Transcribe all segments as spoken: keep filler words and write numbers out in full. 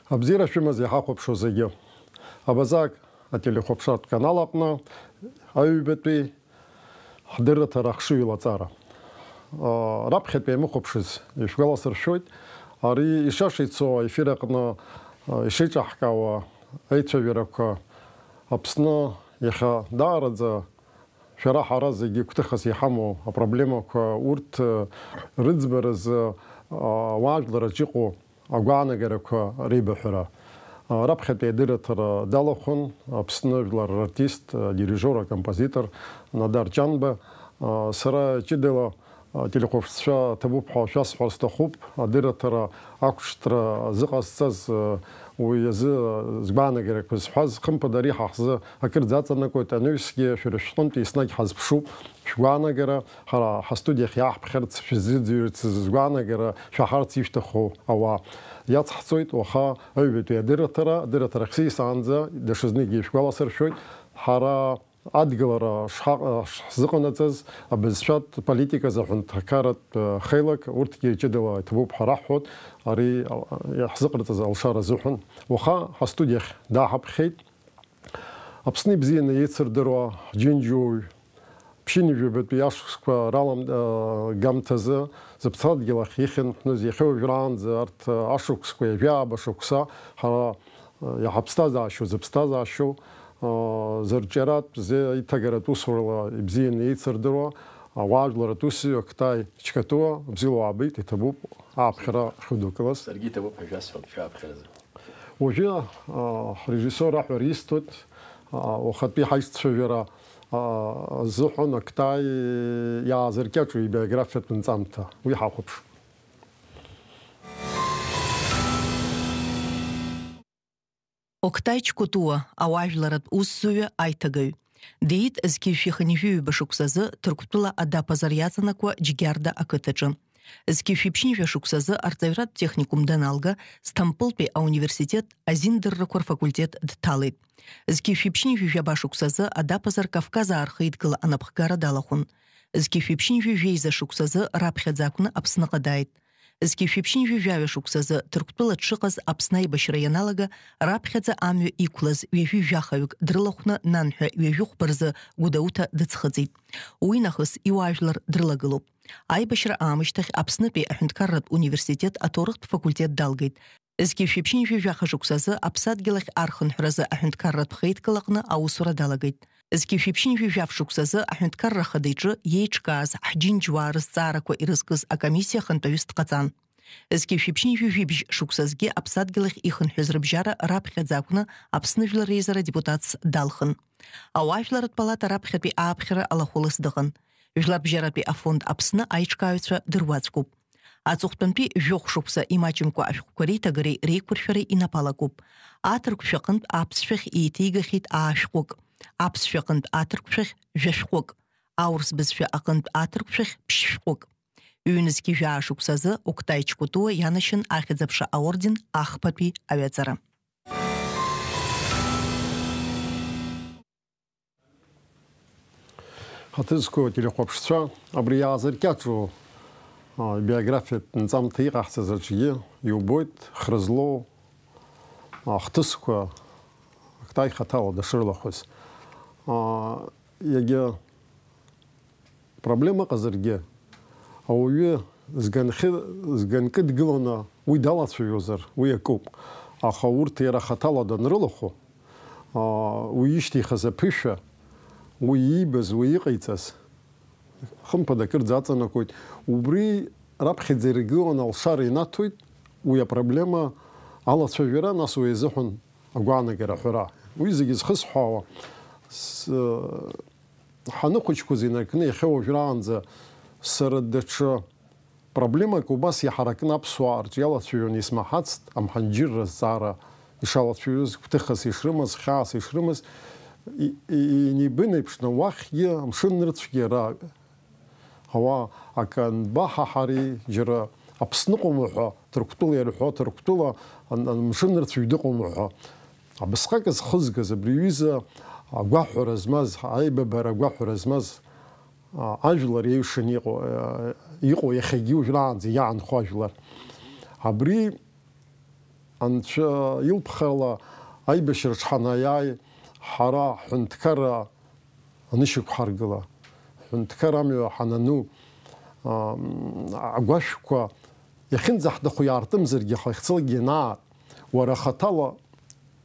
Абзиара шәымаз иҳахәаԥшуа зегьы. Абазак ателехәаԥшратә канал аҟны аҩбатәи ҳдырраҭара ахшыҩ лаҵара. Раԥхьатәи иамыхәаԥшыз ишәгәаласыршәоит, ари ишаша ицо аефир аҟны ишеиҿаҳкаауа аицәажәарақәа Аԥсны иахьа даараӡа шәара ҳара зегьы гәҭыхас иҳамоу апроблемақәа урҭ рыӡбаразы ауаажәлараҿ иҟоу агәаанагарақәа реибаҳәара. Раԥхьатәи адырраҭара далахәын Аԥсны жәлар рартист, адирижиор, акомпозитор Надар Ҷанба. Сара ҷыдала ателехәаԥшцәа ҭабуп ҳәа шәасҳәар сҭахуп, адырраҭара ақәҿиара зыҟасҵаз, уи азы згәаанагарақәа зҳәаз, хымԥада, ари ҳа ҳзы акырӡа аҵанакуеит, анаҩсгьы шәара шәҟынтә еснагь ҳазԥшуп, шәгәаанагара, ҳара ҳастудиахь иааҳԥхьарц, шәзыӡырҩырц згәаанагара шәаҳарц ишәҭаху ауаа. Иацҳҵоит уаха аҩбатәи адырраҭара, адырраҭара ахьсеисаанӡа даҽазныкгьы ишәгәаласыршәоит, ҳара адгылара шҳаҟ-, шҳзыҟанаҵаз, абызшәатә политиказы аҳәынҭқарратә, э, хеилак, урҭгьы ҷыдала иҭабуп ҳәа раҳҳәоит, ари, э, иаҳзыҟарҵаз алшара азыҳәан. Уаха ҳастудиахь дааҳаԥхьеит. Аԥсны ибзианы еицырдыруа ҳџьынџьуаҩ, ԥшьынҩажәи жәабатәи ашықәсқәа ралам-, э, гамҭазы зыԥсадгьыл ахь ихьынҳәныз иахьа уажәраанӡа арҭ, э, ашықәсқәа, ҩажәи ааба шықәса ҳара иаҳа ԥсҭазаашьоу, зыԥсҭазаашьоу, аа, зырҿиаратә, зеиҭагаратә усурала ибзианы еицырдыруа, ауаажәларатә усзуҩ Октай Чкатуа, бзиала уаабеит, иҭабуп ааԥхьара ахьудукылаз. Саргьы иҭабуп ҳәа шәасҳәап шәааԥхьаразы. Уажәы, аа, ҳрежиссиор аҳәара исҭоит, аа, уахатәи ҳаиццәажәара, аа, азыҳәан Октай иаазыркьаҿу ибиографиатә нҵамҭа. Уи ҳахәаԥш. Октай Чкутуа, ауаажәларатә усзуҩы, аиҭагаҩ. Диит зқьи жәшәи хынҩажәи ҩба шықәсазы Ҭырқәтәыла адаԥазар иаҵанакуа Џьгьарда ақыҭаҿы. Зқьи жәшәи ԥшьынҩажәа шықәсазы арҵаҩратә техникум даналга, Сҭампылтәи ауниверситет азиндыррақәа рфакультет дҭалеит. Зқьи жәшәи ԥшьынҩажәи жәаба шықәсазы адаԥазар Кавказаа рхеидкыла анапхгара далахәын. Зқьи жәшәи ԥшьынҩажәи жәеиза шықәсазы раԥхьаӡа акәны Аԥсныҟа дааит. Зқьи жәшәи ԥшьынҩажәи жәаҩа шықәсазы Ҭырқәтәыла дшыҟаз Аԥсны аибашьра ианалага, раԥхьаӡа амҩа иқәлаз ҩажәи жәахаҩык дрылахәны Нанҳәа ҩажәи хәба рзы Гәдоуҭа дыӡхыҵит. Уи нахыс иуаажәлар дрылагылоуп. Аибашьра аамышьҭахь Аԥснытәи аҳәынҭқарратә университет аҭоурыхтә факультет далгеит. Зқьи жәшәи ԥшьынҩажәи жәаха шықәсазы аԥсадгьыл ахь архынҳәразы аҳәынҭқарратә хеидкылаҟны аусура далагеит. Зқьи жәшәи ԥшьынҩажәи жәаф шықәсазы аҳәынҭқарра ахада иҿы иеиҿкааз ҳџьынџьуаа рызҵаарақәа ирызкыз акомиссиа ахантәаҩыс дҟаҵан. Зқьи жәшәи ԥшьынҩажәи жәибжь шықәсазгьы аԥсадгьыл ахь ихынҳәыз рыбжьара раԥхьаӡа акәны Аԥсны Жәлар Реизара адепутатс далхын. Ауаажәларратә палата раԥхьатәи ааԥхьара алахәылас дыҟан. Жәларбжьаратәи афонд Аԥсны аиҿкааҩцәа дыруаӡәкуп. Аҵыхәтәантәи жәохә шықәса имаҷымкәа ашәҟәқәа реиҭагареи реиқәыршәареи инаԥалакуп. Аҭырқәшәа аҟынтә аԥсшәахь еиҭеигахьеит аа шәҟәык. Аԥсшәа аҟынтә аҭырқәшәахь жәа шәҟәык. Аурыс бызшәа аҟынтә аҭырқәшәахь ԥшь шәҟәык. Ҩнызқьи жәаа шықәсазы Октай Чкутуа ианашьан Ахьӡ-аԥша аорден ахԥатәи аҩаҵара. Ҳаҭыр зқәу ателехәаԥшцәа, абри иаазыркьаҿу, а, биографиатә нҵамҭа иҟаҳҵаз аҿгьы иубоит, хра злоу, а, хҭысқәа Октай хаҭала дышрылахәыз. А, иагьа проблема ыҟазаргьы, ауаҩы зганхьы-, зганкыдгыланы уи далацәажәозар, уи акоуп. Аха урҭ иара хаҭала данрылахәу, аа, уи ишьҭихыз аԥышәа, уи иибаз, уи иҟаиҵаз, хымԥада, акырӡа аҵанакуеит. Убри раԥхьаӡа иргыланы алшара инаҭоит уи апроблема алацәажәара, нас уи азыҳәан агәаанагара аҳәара. Уи зегьы зхысҳәаауа, с-, ҳаныхәыҷқәаз инаркны иахьа уажәраанӡа сара даҽа проблемак убас иаҳаракны аԥсуаа рҿы иалацәажәон, исмаҳацт, амҳаџьырра азҵаара ишалацәажәоз, гәҭыхас ишрымаз, хьаас ишрымаз, и-, и-, инеибынеиԥшны уахьгьы амшын нырцәгьара ауаа акы анбаҳаҳари, џьара Аԥсныҟоума ҳәа, Ҭырқәтәыла ирҳәо, Ҭырқәтәыла ан-, ан-, мшыннырцәаҩ дыҟоума ҳәа. Абасҟак зхызгаз абри аҩыза агәаҳәара змаз, аибабара агәаҳәара змаз, а, ажәлар еиҩшаны иҟоу, а, иҟоу иахьагьы уажәраанӡа иаанхо ажәлар. Абри Анцәа илԥхала аибашьраҿ ҳанаиааи, ҳара ҳҳәынҭқарра анышьақәҳаргыла, ҳҳәынҭқар амҩа ҳанану, ам, агәашәқәа иахьынӡаҳҭаху иаартымзаргьы, ҳахьцалакгьы анаа, уара хаҭала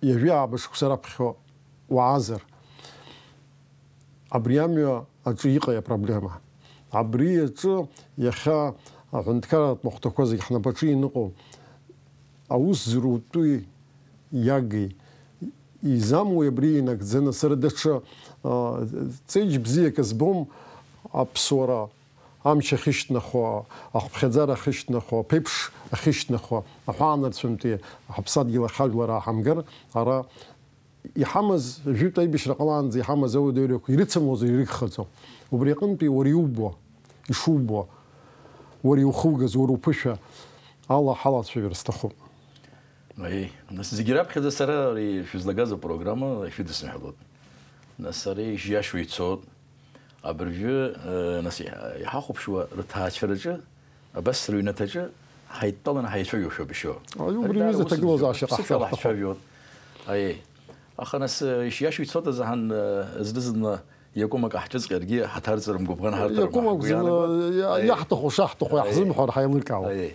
ҩажәи ааба шықәса раԥхьа уаазар, абри амҩа аҿы иҟеи апроблема? Абри аҿы иахьа аҳәынҭқарратә махәҭақәа зегь ҳнапаҿы ианыҟоу аус зрутәи иагеи, изамуи абри инагӡаны? Сара даҽа, а, ҵеиџь бзиак збом, аԥсуара амч ахьышьҭнахуа, ахыԥхьаӡара ахьышьҭнахуа, аԥеиԥш ахьышьҭнахуа, аҳәаанырцәынтәи ҳаԥсадгьыл ахь ажәлар ааҳамгар, ара иҳамаз, жәытә аибашьра ҟалаанӡа иҳамаз ауадаҩрақәа ирыцымлозар ирыгхаӡом. Убри аҟынтәи уара иубо, ишубо, уара иухугаз, уара уԥышәа ала ҳалацәажәар сҭахуп. Аиеи, нас зегьы раԥхьаӡа сара ари шәызлагаз апрограмма шәыдысныҳәалоит. Нас сара ишиашоу ицоит. Абыржәы, э, нас иҳа-, иҳахәаԥшуа рҭаацәараҿы, абас рыҩнаҭаҿы ҳаидтәаланы ҳаицәажәошәа бшьо. Ари убри аҩыза даара ус ҭагылазаашьа бзиоуп. Ԥсышәала ҟаҳҵар ҳцәажәон. Аиеи. Аха нас, э, ишиашоу ицоит азыҳәан, э, зны-зынла иакәым акы ҳҿыҵҟьаргьы ҳаҭарҵарым гәыбӷан ҳарҭарым. Иакәым ҳгәы акәзар, иаанагоит. Иа-, аиеи, иаҳҭаху шаҳҭаху, аиеи, иаҳзымҳәар ҳаилыркаауеит. Аиеи.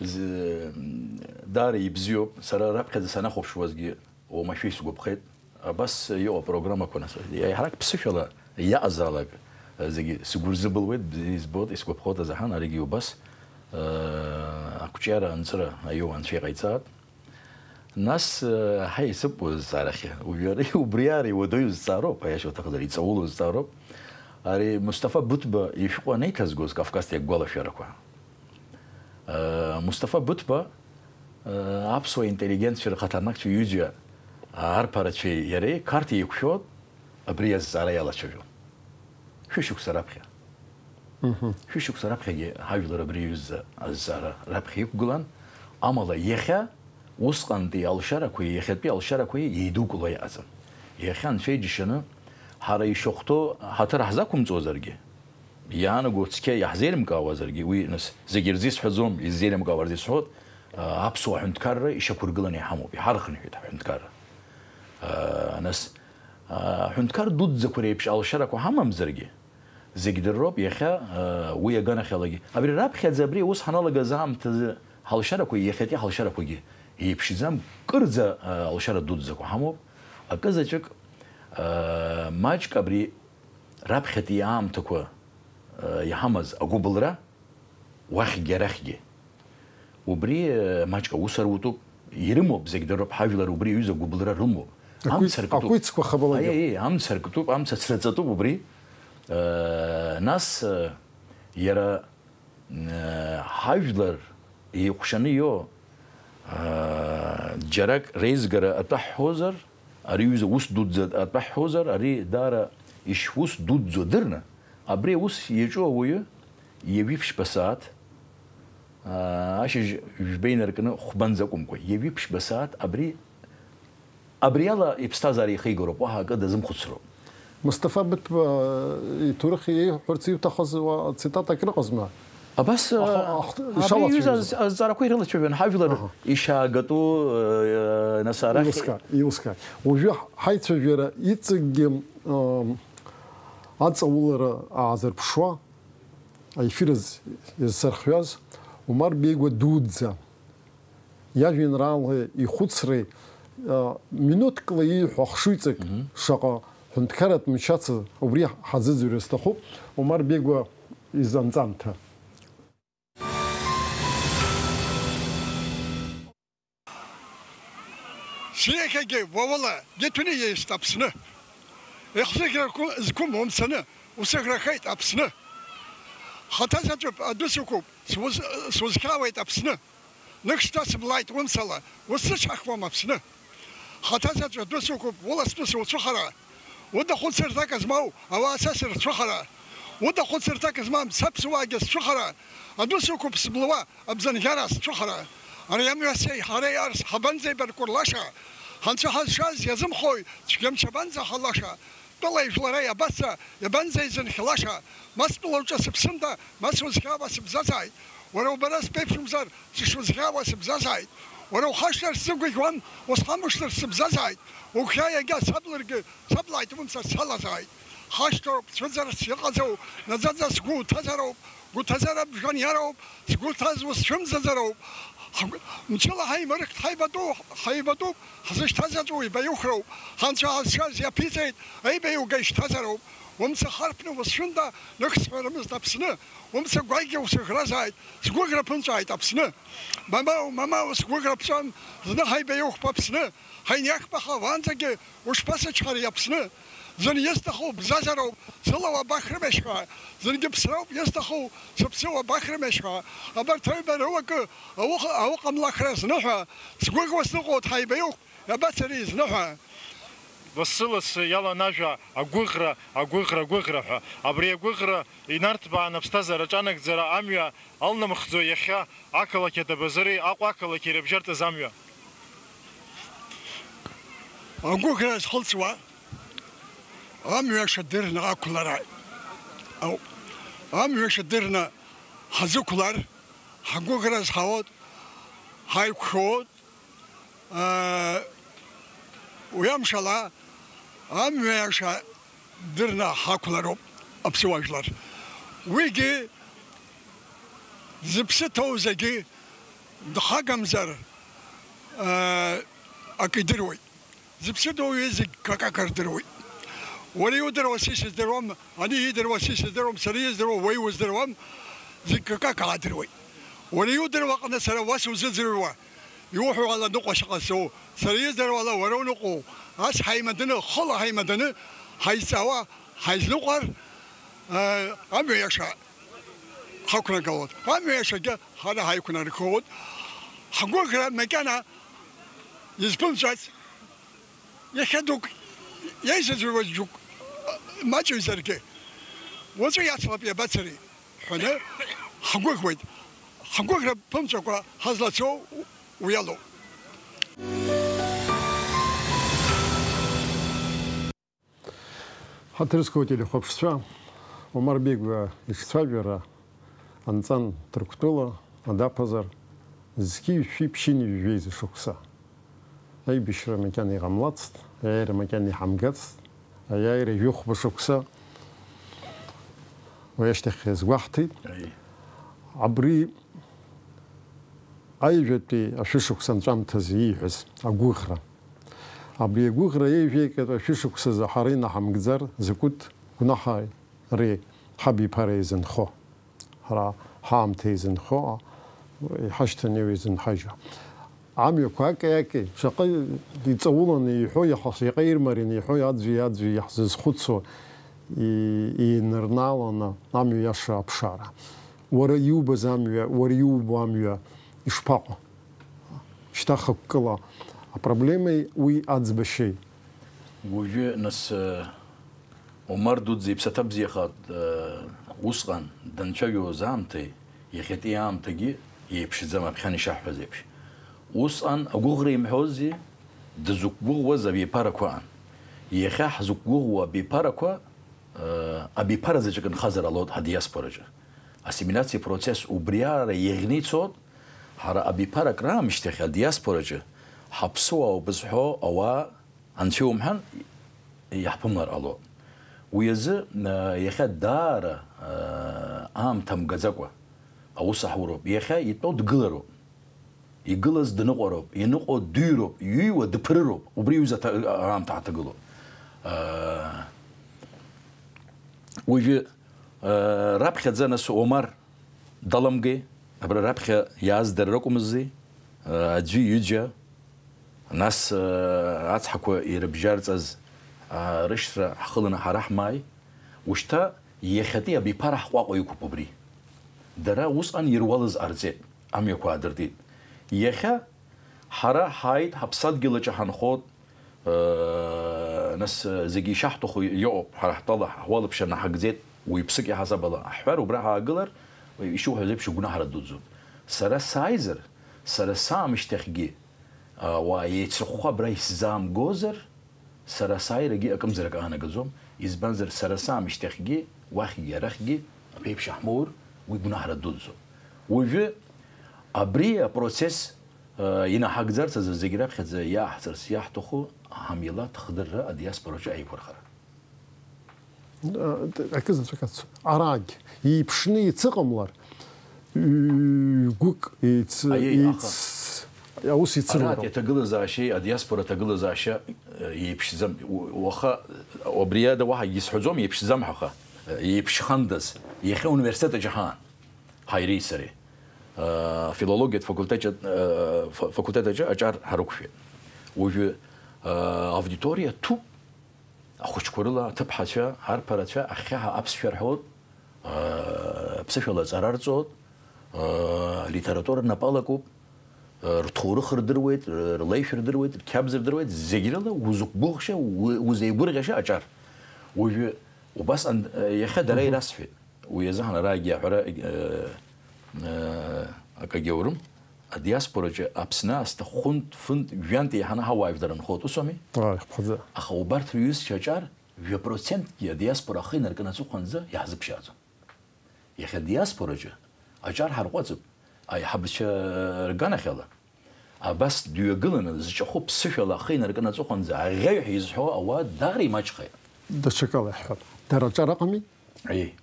З-, м, даара ибзиоуп. Сара раԥхьаӡа санахәаԥшуазгьы, Уамашәа исгәаԥхеит. Абас иҟоу апрограммақәа, нас, еиҳарак ԥсышәала иаҟазаалак, зегьы сгәырзыбылуеит, избоит, исгәаԥхоит азаҳан, аригьы убас, э, ақәҿиара анҵыра аиуа анцәа иҟаиҵааит. Нас, э, ҳаи, исыԥуа зҵаарахьы, уажәы ари убри ара иуадаҩу зҵаароуп, аиаша уҭахызар, иҵаулоу зҵаароуп. Ари Мусҭафа Быҭәба ишәҟәы анеиҭазгоз Кавказтәи агәалашәарақәа. Э, Мусҭафа Быҭәба, э, аԥсуа интеллигентцәа рхаҭарнакцәа ҩыџьа, арԥарацәеи иареи Қарҭ еиқәшәо абри азҵаара иалацәажәон. Шәышықәса раԥхьа. Мгм. Шәышықәса раԥхьагьы ҳажәлар абри аҩыза азҵаара раԥхьа иқәгылан, амала иахьа усҟантәи алшарақәеи иахьатәи алшарақәеи еидукыло иҟаӡам. Иахьа анцәа иџьашьаны ҳара ишахәҭоу ҳаҭыр ҳзақәымҵозаргьы, иаанаго цқьа иаҳзеилымкаауазаргьы, уи, нас, зегьы рзы исҳәаӡом, иззеилымкаауа рзы исҳәоит, а, аԥсуа ҳәынҭқарра ишьақәыргыланы иҳамоуп, иҳархынҳәит ҳҳәынҭқарра. А, нас, а, ҳәынҭқар дуӡӡақәа реиԥш алшарақәа ҳамамзаргьы, зегь дырроуп, иахьа, а, уи аганахьалагьы. Абри раԥхьаӡа, абри аус ҳаналагаз аамҭазы ҳалшарақәа, иахьатәи ҳалшарақәагьы еиԥшӡам, кырӡа, а, алшара дуӡӡақәа ҳамоуп, акы заҵәык, а, маҷк абри раԥхьатәи аамҭақәа, э, иҳамаз агәыбылра, уахьгьы арахьгьы. Убри, э, маҷк аус арутәуп, ирымоуп, зегь дыруп, ҳажәлар убри аҩыза агәыбылра рымоуп. Акәиц-, амца аркытәуп. Акәицқәа хабалагьы. Аиеи, аиеи, амца аркытәуп, амца цраҵатәуп убри. Э, нас, э, иара Ҳажәлар еиҟәшаны иоу, аа, џьарак реизгара атәы ҳҳәозар, ари ҩыза ус дуӡӡа атәы ҳҳәозар, ари даара ишус дуӡӡоу дырны, абри аус иаҿу ауаҩы ҩажәи ԥшьба сааҭ, аа, ашьыжь жәба инаркны хәбанӡа акәымкәа, ҩажәи ԥшьба сааҭ абри Абри ала иԥсҭазаара ихигароуп, уаҳа акы дазымхәыцроуп. Мусҭафа Быҭәба иҭоурых иеиҳәарц иуҭахыз уа цитатак рыҟазма? Абас, Аха, а, ах-, абри ишалацәажәоз. Аҩыза аз-, азҵаарақәа ирылацәажәон, ҳажәлар Аҳа. Ишаагатәу, э, нас арахь. Илыскаа, илыскаа. Уажәы ҳаицәажәара иҵегьгьы, ам, аҵаулара аазырԥшуа, аефир азы иазцархҩаз Умар Бегәа дуӡӡа иажәеинраалеи ихәыцреи, а, минуҭкла ииҳәо ахшыҩҵак Мгм. шаҟа ҳәынҭқарратә мчаца убри ҳазыӡырҩыр сҭахуп, Омар Бегәа изанҵамҭа. Сиахьагьы уа ула иҭәны иеист Аԥсны. Ихсыӷьрақәа зқәым умцаны усыӷрахеит Аԥсны. Хаҭа заҵәуп, адәы сықәуп, сузхьаауеит Аԥсны. Нык шьҭасымлааит умцала, усзычҳахуам Аԥсны. Хаҭа заҵә адәы сықәуп, ула стәы суцәыхара. Уда хәыцырҭак змоу ауаа са сырцәыхара. Уда хәыцырҭак змам саԥсуаагьы сцәыхара. Адәы сықәуп сблуа, абзанӷьара сцәыхара. Ари амҩа сеи ҳареи арс ҳабанӡеибаркәырлаша? Ҳанцәа ҳазшаз иазымхои, цәгьамч абанӡаҳалаша? Тәылеи жәлареи абаца, иабанӡеизынхьлаша? Ма стәыла уҿы сыԥсында, ма сузхьаауа сыбзазааит. Уара убара сԥеиԥшымзар, сышузхьаауа сыбзазааит. Уара ухашҭырц сзыгәаӷьуам, усхамышҭырц сыбзазааит. Угәхьаа иагьа сабларгьы саблааит, умца салазааит. Хашҭроуп, цәыӡырц иҟаӡоу, наӡаӡа сгәы уҭазароуп, гәы ҭазар абжан иароуп, сгәы ҭаз усцәымӡаӡароуп. Ҳгәы-, мчыла ҳаимырхт, ҳаибатәу, ҳаибатәуп, ҳзышьҭаз аҵәы уибаиухроуп. Ҳанцәа ҳазшаз иаԥиҵеит, аибаиуга ишьҭазароуп. Умца харԥны усшәында, нык сҳәарымызт Аԥсны. Умца гәакьа усыӷразааит, сгәыӷра ԥымҵәааит Аԥсны. Мамоу, мамоу, сгәыӷра ԥҵәам, зны ҳаибаиухп Аԥсны. Ҳаиниахԥаха уаанӡагьы ушԥасычҳари Аԥсны? Зын исҭаху бзазароуп, сыла уабахрымешь ҳәа. Зынгьы ԥсроуп исҭаху, сыԥсы уабахрымешь ҳәа. Абарҭ аҩба рылакы ауха-, ауҟамлахра зны ҳәа. Сгәыӷуа сныҟәоит ҳаибаиухп, иабацари зны ҳәа. Лассы-лассы иалан ажәа агәыӷра, агәыӷра, агәыӷра ҳәа. Абри агәыӷра инарҭбаан аԥсҭазаара аҿанагӡара амҩа алнамхӡо иахьа ақалақь Адабазыри Аҟәа ақалақьи ирыбжьартәыз амҩа. Агәыӷра зхылҵуа амҩа шадырны ақәлара ауп. Амҩа шадырны ҳазықәлар, ҳгәыӷра зҳауоит, ҳаиқәшәоит. Уи амшала, амҩа иаша дырны ҳақәлароуп аԥсуа жәлар. Уигьы зыԥсы ҭоу зегьы дхагамзар, акы идыруеит. Зыԥсы ҭоу зегь какака рдыруеит. Уара иудыруа са исыздыруам, ани иидыруа са исыздыруам, сара издыруа уаҩы уздыруам, зегь какака аадыруеит. Уара иудыруа аҟны сара уа сузыӡырҩуа, иуҳәо ала ныҟәашьа ҟасҵо, сара издыруа ала уара уныҟәоу, ас ҳаимаданы, хыла ҳаимаданы, ҳаизҵаауа, ҳаизныҟәар, э, амҩа иаша ҳақәнагалоит. Амҩа иашагьы ҳара ҳаиқәнаргылоит. Ҳгәыӷра макьана изԥымҵәац, иахьа дук иаизыӡырҩуаз џьоук маҷыҩзаргьы, уаҵәы иацлап иабацари ҳәаны ҳгәыӷуеит. Ҳгәыӷра ԥымҵәакәа ҳазлацо уи алоуп. Ҳаҭыр зқәу ателехәаԥшцәа, Омар Беигәа иҿцәажәара анҵан Ҭырқәтәыла адаԥазар зқьи жәшәи ԥшьынҩажәи жәеиза шықәса. Аибашьра макьана иҟамлацт, аиааира макьана иҳамгацт, аиааира жәохәба шықәса уи ашьҭахь иазгәаҳҭеит. Аи. Абри аҩажәатәи ашәышықәса анҵәамҭазы ииҳәаз агәыӷра. Абри агәыӷра аҩажәеикатә ашәышықәсазы ҳара инаҳамгӡар закәытә гәнаҳари ҳабиԥара еизынхо? Ҳара ҳаамҭа еизынхо, иҳашьҭанеиуа еизынҳажьуа. Амҩақәа аки-аки, шаҟа иҵауланы иҳәо, иаҳа-, шаҟа ирмарианы иҳәо, аӡәи-аӡәи иаҳзызхәыцуа, и-, инарнааланы амҩа иаша аԥшаара. Уара иубаз амҩа, уара иубо амҩа ишԥаҟоу? Шьҭа хықәкыла апроблемеи уи аӡбашьеи? Уажәы, нас, э, Омар дуӡӡа иԥсаҭа бзиахааит, э, усҟан данцәажәоз аамҭеи иахьатәи аамҭагьы еиԥшӡам, аԥхьан ишаҳҳәаз еиԥш. Усҟан агәыӷра имҳәоззи, дызқәгәыӷуаз абиԥарақәа аан. Иахьа ҳзықәгәыӷуа абиԥарақәа, э, абиԥара заҵәык нхазар ҟалоит ҳадиаспораҿы. Ассимилиациа процесс убриаҟара иаӷьны ицоит, ҳара абиԥара акраамышьҭахь адиаспораҿы ҳаԥсуаауп зҳәо ауаа Анцәа иумҳәан, иаҳԥымлар ҟалоит. Уи азы, э, иахьа даара, э, аамҭа мгаӡакәа аус аҳуроуп. Иахьа итәоу дгылароуп. Игылаз дныҟәароуп, ианыҟәо дыҩроуп, иҩуа дыԥрыроуп. Убри аҩыза аҭа-, аамҭа ҳаҭагылоуп. Э, уажәы, э, раԥхьаӡа нас Омар Даламгеи, абра раԥхьа иааз дара ракәымзи, аӡәи ҩыџьа, нас, ацҳақәа ирыбжьарҵаз, рышьҭра ҳхыланы ҳара ҳмааи, ушьҭа иахьатәи абиԥара ҳҟәаҟәа иқәуп убри. Дара усҟан ируалыз ҟарҵеит, амҩақәа аадыртит. Иахьа ҳара ҳааит, ҳаԥсадгьыл аҿы ҳанхоит, Нас зегьы ишаҳҭаху иҟоуп, ҳара ҳтәала ҳуалԥшьа наҳагӡеит, уаҩԥсык иаҳасаб ала аҳәар, убра ҳаагылар, ишуҳәаз еиԥш, игәнаҳара дуӡӡоуп. Сара сааизар, сара саамышьҭахьгьы, ауаа еицрыхәхәа абра исзаамгозар, сара сааирагьы акымзарак аанагаӡом, избанзар, сара саамышьҭахьгьы, уахьгьы, арахьгьы, аԥеиԥш ҳмоур, уи гәнаҳара дуӡӡоуп. Уажәы абри апроцесс Инаҳагӡарц азы зегь раԥхьаӡа иааҳҵарц иаҳҭаху ҳамилаҭ хдырра адиаспораҿы аиқәырхара. Акызаҵәык ацу. Арагь, еиԥшны ицыҟамлар, ҩ-, гәык еиц-, Аиеи, аха еиц-, аус ицыруароуп. Арахь аҭагылазаашьеи адиаспора аҭагылазаашьа, э, еиԥшӡам. У-, уаха, убри ада уаҳагьы исҳәаӡом, еиԥшӡам ҳәа, аха, э, еиԥшхандаз, иахьа университет аҿы ҳаан, ҳаи-, иареи сареи. Э, афилологиатә факультет аҿы, э, фа-, факультет аҿы аҿар ҳарықәшәеит. Уажәы, э, аудиториа ҭәуп. Ахәыҷқәа рыла аҭыԥҳацәа, арԥарацәа ахьхьаҳәа аԥсшәа рҳәоит, аа, аԥсышәала аҵара рҵоит, аа, алитература рнапы алакуп, аа, рҭоурых рдыруеит, р-, рлеишәа рдыруеит, рқьабз рдыруеит, зегь рыла узықәгәыӷша, у-, узеигәырӷьаша аҿар. Уажәы убасҟан, аа, иахьа дара Мгм. ирасҳәеит. Уи азыҳәан араагьы аҳәара, аа, аа, акагьы аурым. Адиаспораҿы Аԥсны аасҭа хәынтә, фынтә, жәантә еиҳаны ҳауаажәлар нхоит, ус ауми? Ааи, хԥаӡа. Аха убарҭ рҩызцәа аҿар жәа проценткгьы адиаспора ахы инаркны аҵыхәанӡа иаҳзыԥшааӡом. Иахьа адиаспораҿы аҿар ҳарҟәаҵып, аиҳабацәа рганахьала. Абас дҩагыланы, зҿахәы ԥсышәала ахы инаркны аҵыхәанӡа аӷьеҩ ҳәа изҳәо ауаа даара имаҷхеит. Даҽакала иаҳҳәап. Дара аҿар ыҟами? Аиеи.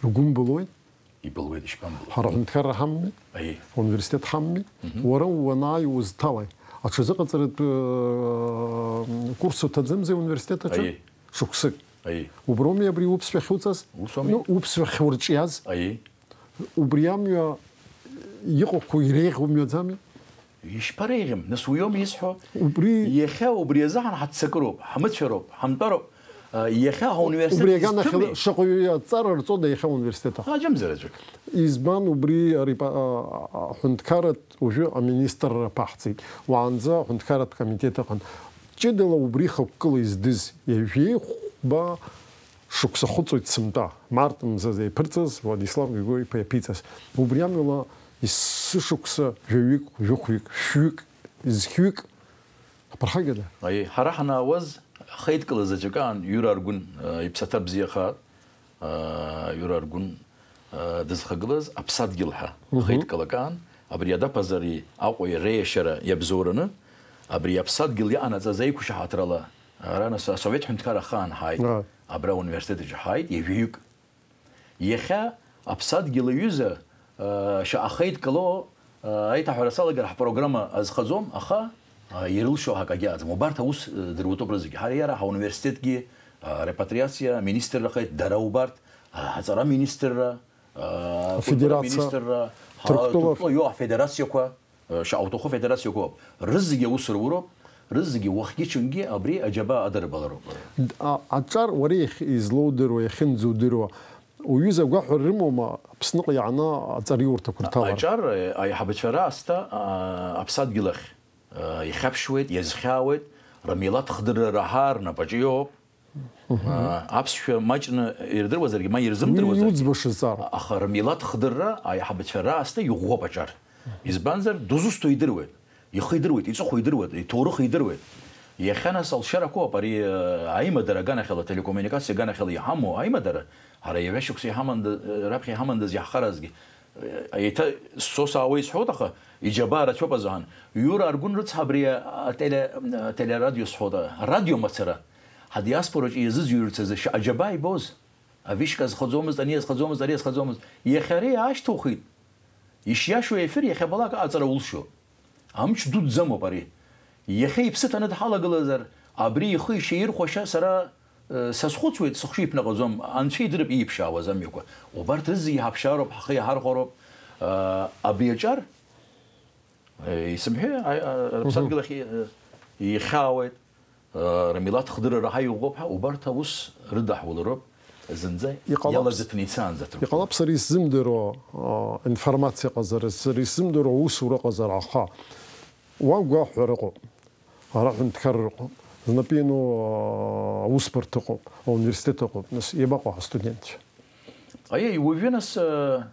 Ргәы мбылуеи? Ибылуеит, ишԥамбылуа? Ҳара аҳәынҭқарра ҳамами? Аиеи. Ауниверситет ҳамами? Мгм. Уара уанааи узҭалеи? Аҽазыҟаҵаратә, э, курс уҭаӡымзи ауниверситет аҿы? Аиеи. Шықәсык. Аиеи. Уброуми абри уԥсшәа ахьуҵаз? Ус ауми? Ну, уԥсшәа ахьурҿиаз? Аиеи. Убри амҩа иҟақәоу иреиӷьу мҩаӡами? Ишԥареиӷьым, нас, уиоума исҳәо? Убри Иахьа убри азыҳәан ҳаццакыроуп, ҳмыцәароуп, ҳамтәароуп. Иахьа ҳауниверситет Убри аганахьала изҭыми? Шаҟаҩы аҵара рҵода иахьа ауниверситет аҟны? Аџьымзараҿы. Избан убри ари-, а, а, аҳәынҭқарратә уажәы аминистрра ԥаҳҵеит. Уаанӡа аҳәынҭқарратә комитет ыҟан. Ҷыдала убри хықәкыла издыз, ҩажәи хәба шықәса хәыҵуеит сынтәа. Март мзазы иаԥырҵаз Владислав Григори-иԥа иаԥиҵаз. Убри амҩала есышықәса жәаҩык, жәохәҩык, шәҩык, зқьҩык Аԥырхагада? Аиеи, ҳара ҳанаауаз, ахеидкыла заҵәык аан Иура Аргәын, э, иԥсаҭа бзиахааит, э, Иура Аргәын, э, дызхагылаз Аԥсадгьыл ҳәа Мгм. ахеидкыла акаан, абри Адаԥазари Аҟәеи реиашьара иабзоураны, абри Аԥсадгьыл иҟанаҵаз аиқәшаҳаҭрала, ара нас асовет ҳәынҭқарра ахаан ҳааит, Ааи. абра ауниверситет аҿы ҳааит, ҩажәаҩык. Иахьа Аԥсадгьыл аҩыза, аа, шаҟа ахеидкыло, аа, аиҭаҳәара салагар ҳпрограмма азхаӡом, аха, аа, ирылшо ҳәа акагьы ыҟаӡам. Убарҭ аус, э, дыруатәуп рызегьы. Ҳара иара ҳауниверситетгьы, аа, репатриациа аминистрра ахеит, дара убарҭ, аа, аҵара аминистрра, аа, акультура Афедерациа. аминистрра, ҳа-, Ҭырқәтәылоу Ҭырқәтәылоу иоуа афедерациақәа. Шаҟа уҭаху афедерациақәоуп. Рызегьы аус руроуп, рызегьы уахгьы-ҽынгьы абри аџьабаа адырбалароуп. А-, аҿар уара иахь-, излоудыруа, иахьынӡаудыруа, уҩыза агәаҳәара рымоума Аԥсныҟа иааны аҵариурҭақәа рҭалара? Аҿар, э, аиҳабацәа раасҭа, а, аԥсадгьыл ахь, э, ихьаԥшуеит, иазхьаауеит, рмилаҭ хдырра раҳа рнапаҿы иоуп. Мгм. Аа, аԥсшәа маҷны ирдыруазаргьы, ма ирзымдыруазаргьы. Уи иуӡбашаз ҵара. Аха рмилаҭ хдырра аиҳабацәа раасҭа иӷәӷәоуп аҿар. Избанзар, дызусҭоу идыруеит. Ихы идыруеит, иҵыхәа идыруеит, иҭоурых идыруеит. Иахьа нас алшарақәоуп ари, э, аимадара аганахьала, телекоммуникациа аганахьала иҳамоу аимадара, ҳара ҩажәа шықәса иҳаманда-, э, раԥхьа иҳамандаз иаҳхаразгьы. Еиҭа сцо саауа исҳәоит, аха иџьабаа рацәоуп азыҳәан. Иура Аргәын рыцҳа абри ателе-, ателерадио сҳәоит, арадио мацара. Ҳадиаспораҿы иазыӡырҩырц азы шаҟа џьабаа ибоз. Авишка азхаӡомызт, ани азхаӡомызт, ари азхаӡомызт. Иахьа ари аашьҭухит. Ишиашоу ефир иахьабалак аҟаҵара улшо. Амч дуӡӡамоуп ари. Иахьа иԥсы ҭаны дҳалагылазар, абри ихы ишеирхәаша сара, э, сазхәыцуеит, сыхшыҩ ԥнаҟаӡом, Анцәа идырп ииԥшаауаз амҩақәа. Убарҭ рызегьы ҳаԥшаароуп, ҳхы иаҳархәароуп. Э, абри аҿар, э, исымҳәеи, а, а, Мгм. рыԥсадгьыл ахь, э, ихьаауеит, э, рмилаҭ хдырра раҳа иӷәӷәоуп ҳәа, убарҭ аус рыдаҳулароуп. Зынӡа Иҟалап, иалазыҭны ицаанӡа ҭырқәтәуп. Иҟалап сара исзымдыруа, а, информациа ыҟазар, сара исзымдыруа усура ыҟазар, аха уа гәаҳәара ыҟоуп. Ара аҳәынҭқарра ыҟоуп. Знапы иану, а, аусбарҭа ыҟоуп, ауниверситет ыҟоуп. Нас иабаҟоу ҳастудентцәа? Аиеи, уажәы нас, а,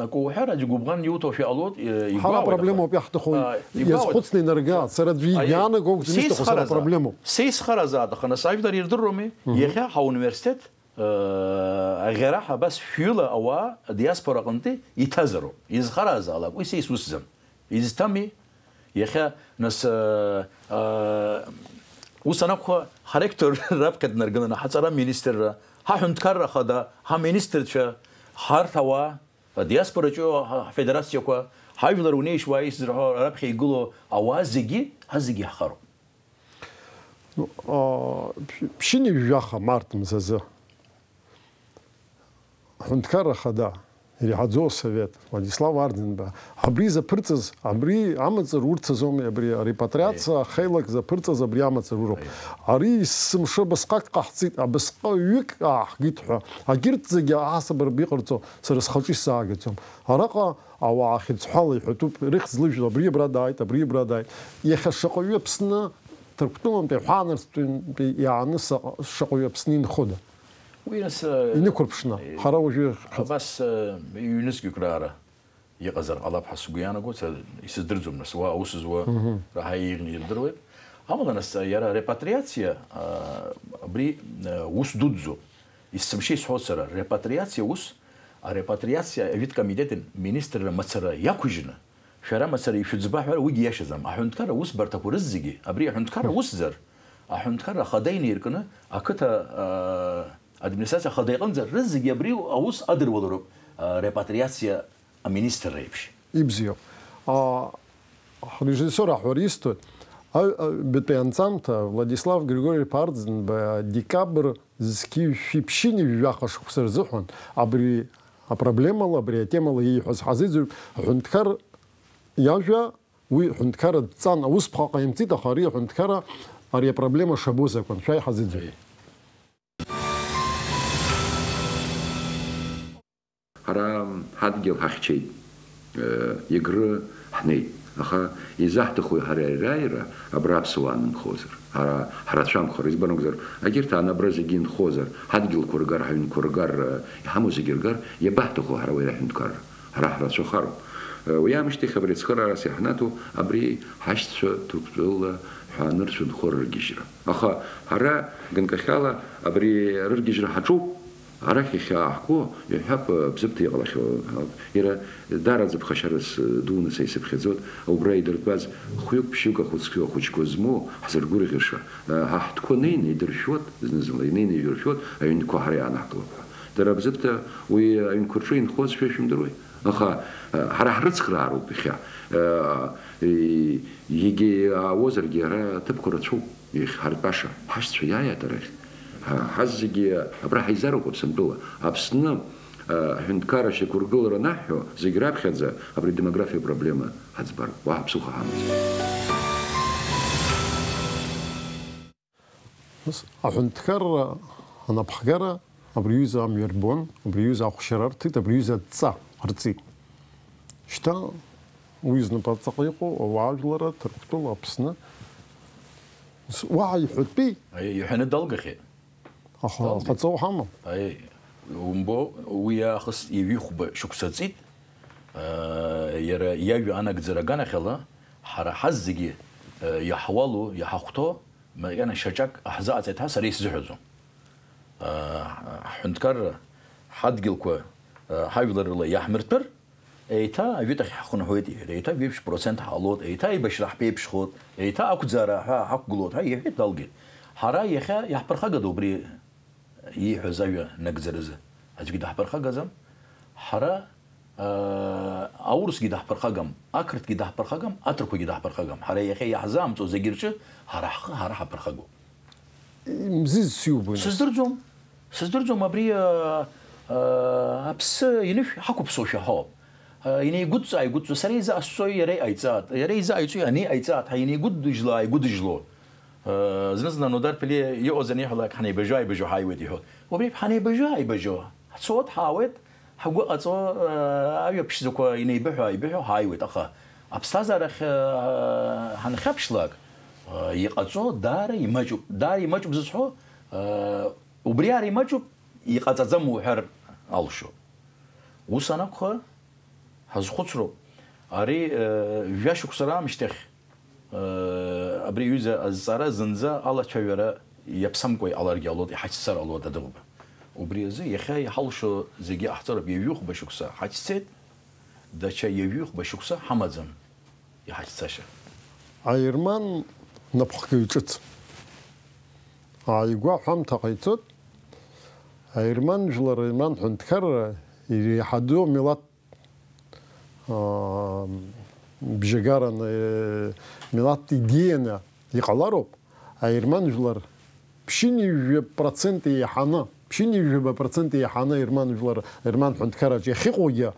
акы уҳәар, аӡә гәыбӷан иуҭошәа ҟалоит, э, Ҳара игәаауеит, апроблемоуп аха. иаҳҭаху, А, игәаауеит. иазхәыцны инаргааит. Сара аӡәы Аиеи, иганы акоуп сара исҭаху, сара сеицхыразаап. апроблемоуп. Сеицхыразаап, аха нас ажәлар ирдыруами. Мгм. Иахьа ҳауниверситет Аӷьараҳәа абас шәҩыла ауаа адиаспора аҟынтәи иҭазароуп. Изхаразаалак, уи са исусӡам. Изҭами? Иахьа, нас, э, э, ус анакәха, ҳаректорра раԥхьа днаргыланы, ҳаҵара министрра, ҳаҳәынҭқарра ахада, ҳаминистрцәа, ҳарҭ ауаа, адиаспораҿы ҳа-, ҳфедерациақәа, ҳажәлар унеишь уааишь зырҳәо раԥхьа игылоу ауаа зегьы, ҳа зегьы ҳхароуп. Ну, а, ԥшь-, ԥшьынҩажәаха март мзазы. Аҳәынҭқарра Ахада, иреиҳаӡоу асовет, Владислав Арӡынба, абри заԥырҵаз, абри амацара урҭ азоуми, абри арепатриациа Аиеи. Ахеилак заԥырҵаз абри амацара уроуп. Аиеи. Ари есымша абасҟак ҟаҳҵеит, абасҟаҩык ааҳгеит ҳәа, агьырҭ зегьы аҳасаб рбиҟарҵо сара схаҿы исзаагаӡом. Араҟа ауаа хьыӡҳәала иҳәатәуп, рыхьӡ лыжәла абри абра дааит, абри абра дааит. Иахьа шаҟаҩы Аԥсны Ҭырқәтәылантәи, ҳәаанырцәтәантәи иааны саҟа-, шаҟаҩы Аԥсны инхода? Уи нас, э, Инықәырԥшны, э, ҳара уажәы абас, э, ҩнызқьҩык раара иҟазар ҟалап ҳәа сгәы иаанагоит, са исыздырӡом, нас, уа аус зуа Мгм. Раҳа еиӷьны ирдыруеит. Амала, нас, иара репатриациа, а, абри, а, ус дуӡӡоуп. Есымша исҳәоит сара, репатриациа ус, арепатриациа ажәытә комитет министрра мацара иақәыжьны, шәара мацара ишәыӡба ҳәа уигьы иашаӡам. Аҳәынҭқарра усбарҭақәа рызегьы, абри аҳәынҭқарра усзар, аҳәынҭқарра ахада инеиркны, ақыҭа, а, администрациа ахада иҟынӡа рызегьы абри аус адыруалароуп, а, репатриациа аминистрра еиԥш. Ибзиоуп. А, ҳрежиссиор аҳәара исҭоит. Аҩ-, аҩбатәи анҵамҭа Владислав Григорьев Арӡынба декабр зқьи жәшәи ԥшьынҩажәи жәаха шықәса рзыҳәан абри апроблемала, абри атемала ииҳәаз ҳазыӡырҩып. Аҳәынҭқар иажәа, уи аҳәынҭқарра дҵан, аус ԥхьаҟа имҵит, аха ари аҳәынҭқарра ари апроблема шабоз акәын. Шәа иҳазыӡырҩып. Ҳара ҳадгьыл ҳахьчеит, э, Егры ҳнеит, аха изаҳҭахуи ҳара ариааира абра аԥсуаа анынхозар? Ҳара ҳрацәамхар, избан акәзар, агьырҭ аан абра зегьы инхозар, ҳадгьылқәа ргар, ҳаҩнқәа ргар, э, иҳамоу зегьы ргар, иабаҳҭаху ҳара уи аҳәынҭқарра? Ҳара ҳрацәахароуп. Э, уи аамышьҭахь абри ацхыраарас иаҳнаҭо абри ҳашьцәа Ҭырқәтәыла ҳәаанырцә нхо рыргьежьра. Аха ҳара ганкахьала абри рыргьежьра ҳаҿуп. Арахь иахьааҳго, иҳәап, Бзыԥҭа иҟалахьоу, иара даараӡа ԥхашьарас дуны са исыԥхьаӡоит, убра идыртәаз хәҩык-ԥшьҩык ахәыҷқәа, ахәыҷқәа змоу ҳзыргәырӷьаша, ҳа ҳтәқәа неины идыршәуеит, зны-зынла инеины идыршәуеит, аҩнқәа ҳара иаанаҳкылап ҳәа. Дара Бзыԥҭа уи аҩнқәа рҿы инхозшәа шәымдыруеи? Аха, ҳара ҳрыцхраароуп иахьа. Егьа иаауазаргьы ара аҭыԥқәа рацәоуп. Иахьҳартәаша, ҳашьцәа иааиааит арахь. Ҳа, ҳазегьы абра ҳаизароуп Аԥсынтәыла. Аԥсны, а, аҳәынҭқарра ашьақәыргылара анаҳҳәо, зегь раԥхьаӡа абри адемографиа проблема ҳаӡбароуп. Уаҳа ԥсыхәа ҳамаӡам. Нас, аҳәынҭқарра анапхгара абри аҩыза амҩа рбон, абри аҩыза ахәшьара рҭеит, абри аҩыза адҵа рҵеит. Шьҭа уи знапы аҵаҟа иҟоу ауаажәларра, Ҭырқәтәыла, Аԥсны, с-, уаҳа иҳәатәи. Аиеи, иҳәаны далгахьеит. Аха далгеит. Ҟаҵо уҳамам. Аиеи, умбо, уи аахыс ҩажәихәба шықәса ҵит, аа, иара иажәа анагӡара аганахьала, ҳара ҳазегьы, аа, иаҳуалу, иҳахәҭоу, макьана шьаҿак ҳзаҟаҵеит ҳәа сара исзыҳәаӡом. Аа, ҳҳәынҭқарра, ҳадгьылқәа, аа, ҳажәлар рыла иаҳмыртәыр, еиҭа ажәытәахь ҳхынҳәуеит, иҳәеит, еиҭа жәеиԥшь процент ҳаалоит, еиҭа аибашьра ҳԥеиԥшхоит, еиҭа ақәӡаара ҳәа ҳақәгылоит ҳәа иҳәеит, далгеит. Ҳара иахьа иаҳԥырхагада убри ииҳәаз ажәа нагӡаразы? Аӡәгьы даҳԥырхагаӡам. Ҳара, аа, аурысгьы даҳԥырхагам, ақырҭгьы даҳԥырхагам, аҭырқәагьы даҳԥырхагам. Ҳара иахьа иаҳзаамҵуа зегьы рҿы ҳара ҳхы ҳара ҳаԥырхагоуп. Мзызс иубои, нас? Сыздырӡом. Сыздырӡом, абри, а, а, аԥсы инышә ҳақәыԥсоушәа ҳауп. А, инеигәыдҵа-ааигәыдҵо, сара изы ҟасҵои, иара иҟаиҵааит, иара изы ҟаиҵои, ани иҟаиҵааит ҳәа инеигәыдыжьла-ааигәыдыжьло. А, зны-зынла Нодар Ԥелиа иҟаз аниҳәалак, ҳанеибажәо-ааибажәо ҳааиуеит иҳәоит. Убри еиԥш ҳанеибажәо-ааибажәо, ҳцоит, ҳаауеит, ҳгәы ҟаҵо, а, ажәа ԥшӡақәа инеибыҳәо-ааибыҳәо ҳааиуеит, аха аԥсҭазаарахь, а, ҳанхьаԥшлак, а, иҟаҵо даара имаҷуп. Даара имаҷуп зысҳәо, а, Убриаара имаҷуп, иҟаҵаӡам уҳәар алшоит. Ус анакәха, ҳазхәыцроуп. Ари, э, жәа-шықәса раамышьҭахь, э, абри аҩыза азҵаара зынӡа алацәажәара иаԥсамкәа иҟаларгьы ҟалоит, иҳацәцар ҟалоит адәыӷба. Убри азы иахьа иҳалшо зегьы ҟаҳҵароуп, ҩажәихәба шықәса ҳацәцеит, даҽа ҩажәихәба шықәса ҳамаӡам. Иҳацәцаша. Аерман напхгаҩ ҿыц. Ааигәа аҳәамҭа ҟаиҵоит. Аерман жәлар, аерман ҳәынҭқарра иреиҳаду амилаҭ, аа, бжьагараны, милаҭ идеианы иҟалароуп. Аерман жәлар ԥшьынҩажәа процент еиҳаны, ԥшьынҩажәаба процент еиҳаны аерман жәлар, аерман ҳәынҭқарраҿы иахьыҟоугьы,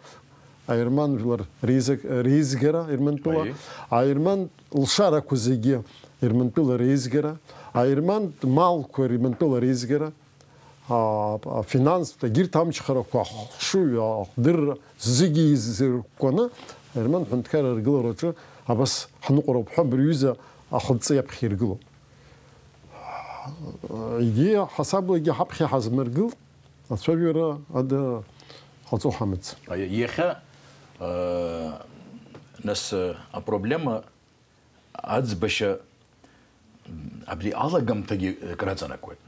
аерман жәлар реизг-, реизгара Ермантәыла, Аиеи. Аерман лшарақәа зегьы Ермантәыла реизгара, аерман малқәа Ермантәыла реизгара, а, афинанстә, егьырҭ амчхарақәа, ахшыҩ, ахдырра зегьы изыркәкәаны аерман ҳәынҭқарра аргылараҿы абас ҳныҟәароуп ҳәа абри аҩыза ахылҵы иаԥхьа иргылоуп. Егьи ҳасаблагьы ҳаԥхьа ҳазмыргылт, ацәажәара ада ҟаҵо ҳамаӡам. Аиа, иахьа, э, нас, э, апроблема аӡбашьа, м, абри алагамҭагьы, э, краҵанакуеит.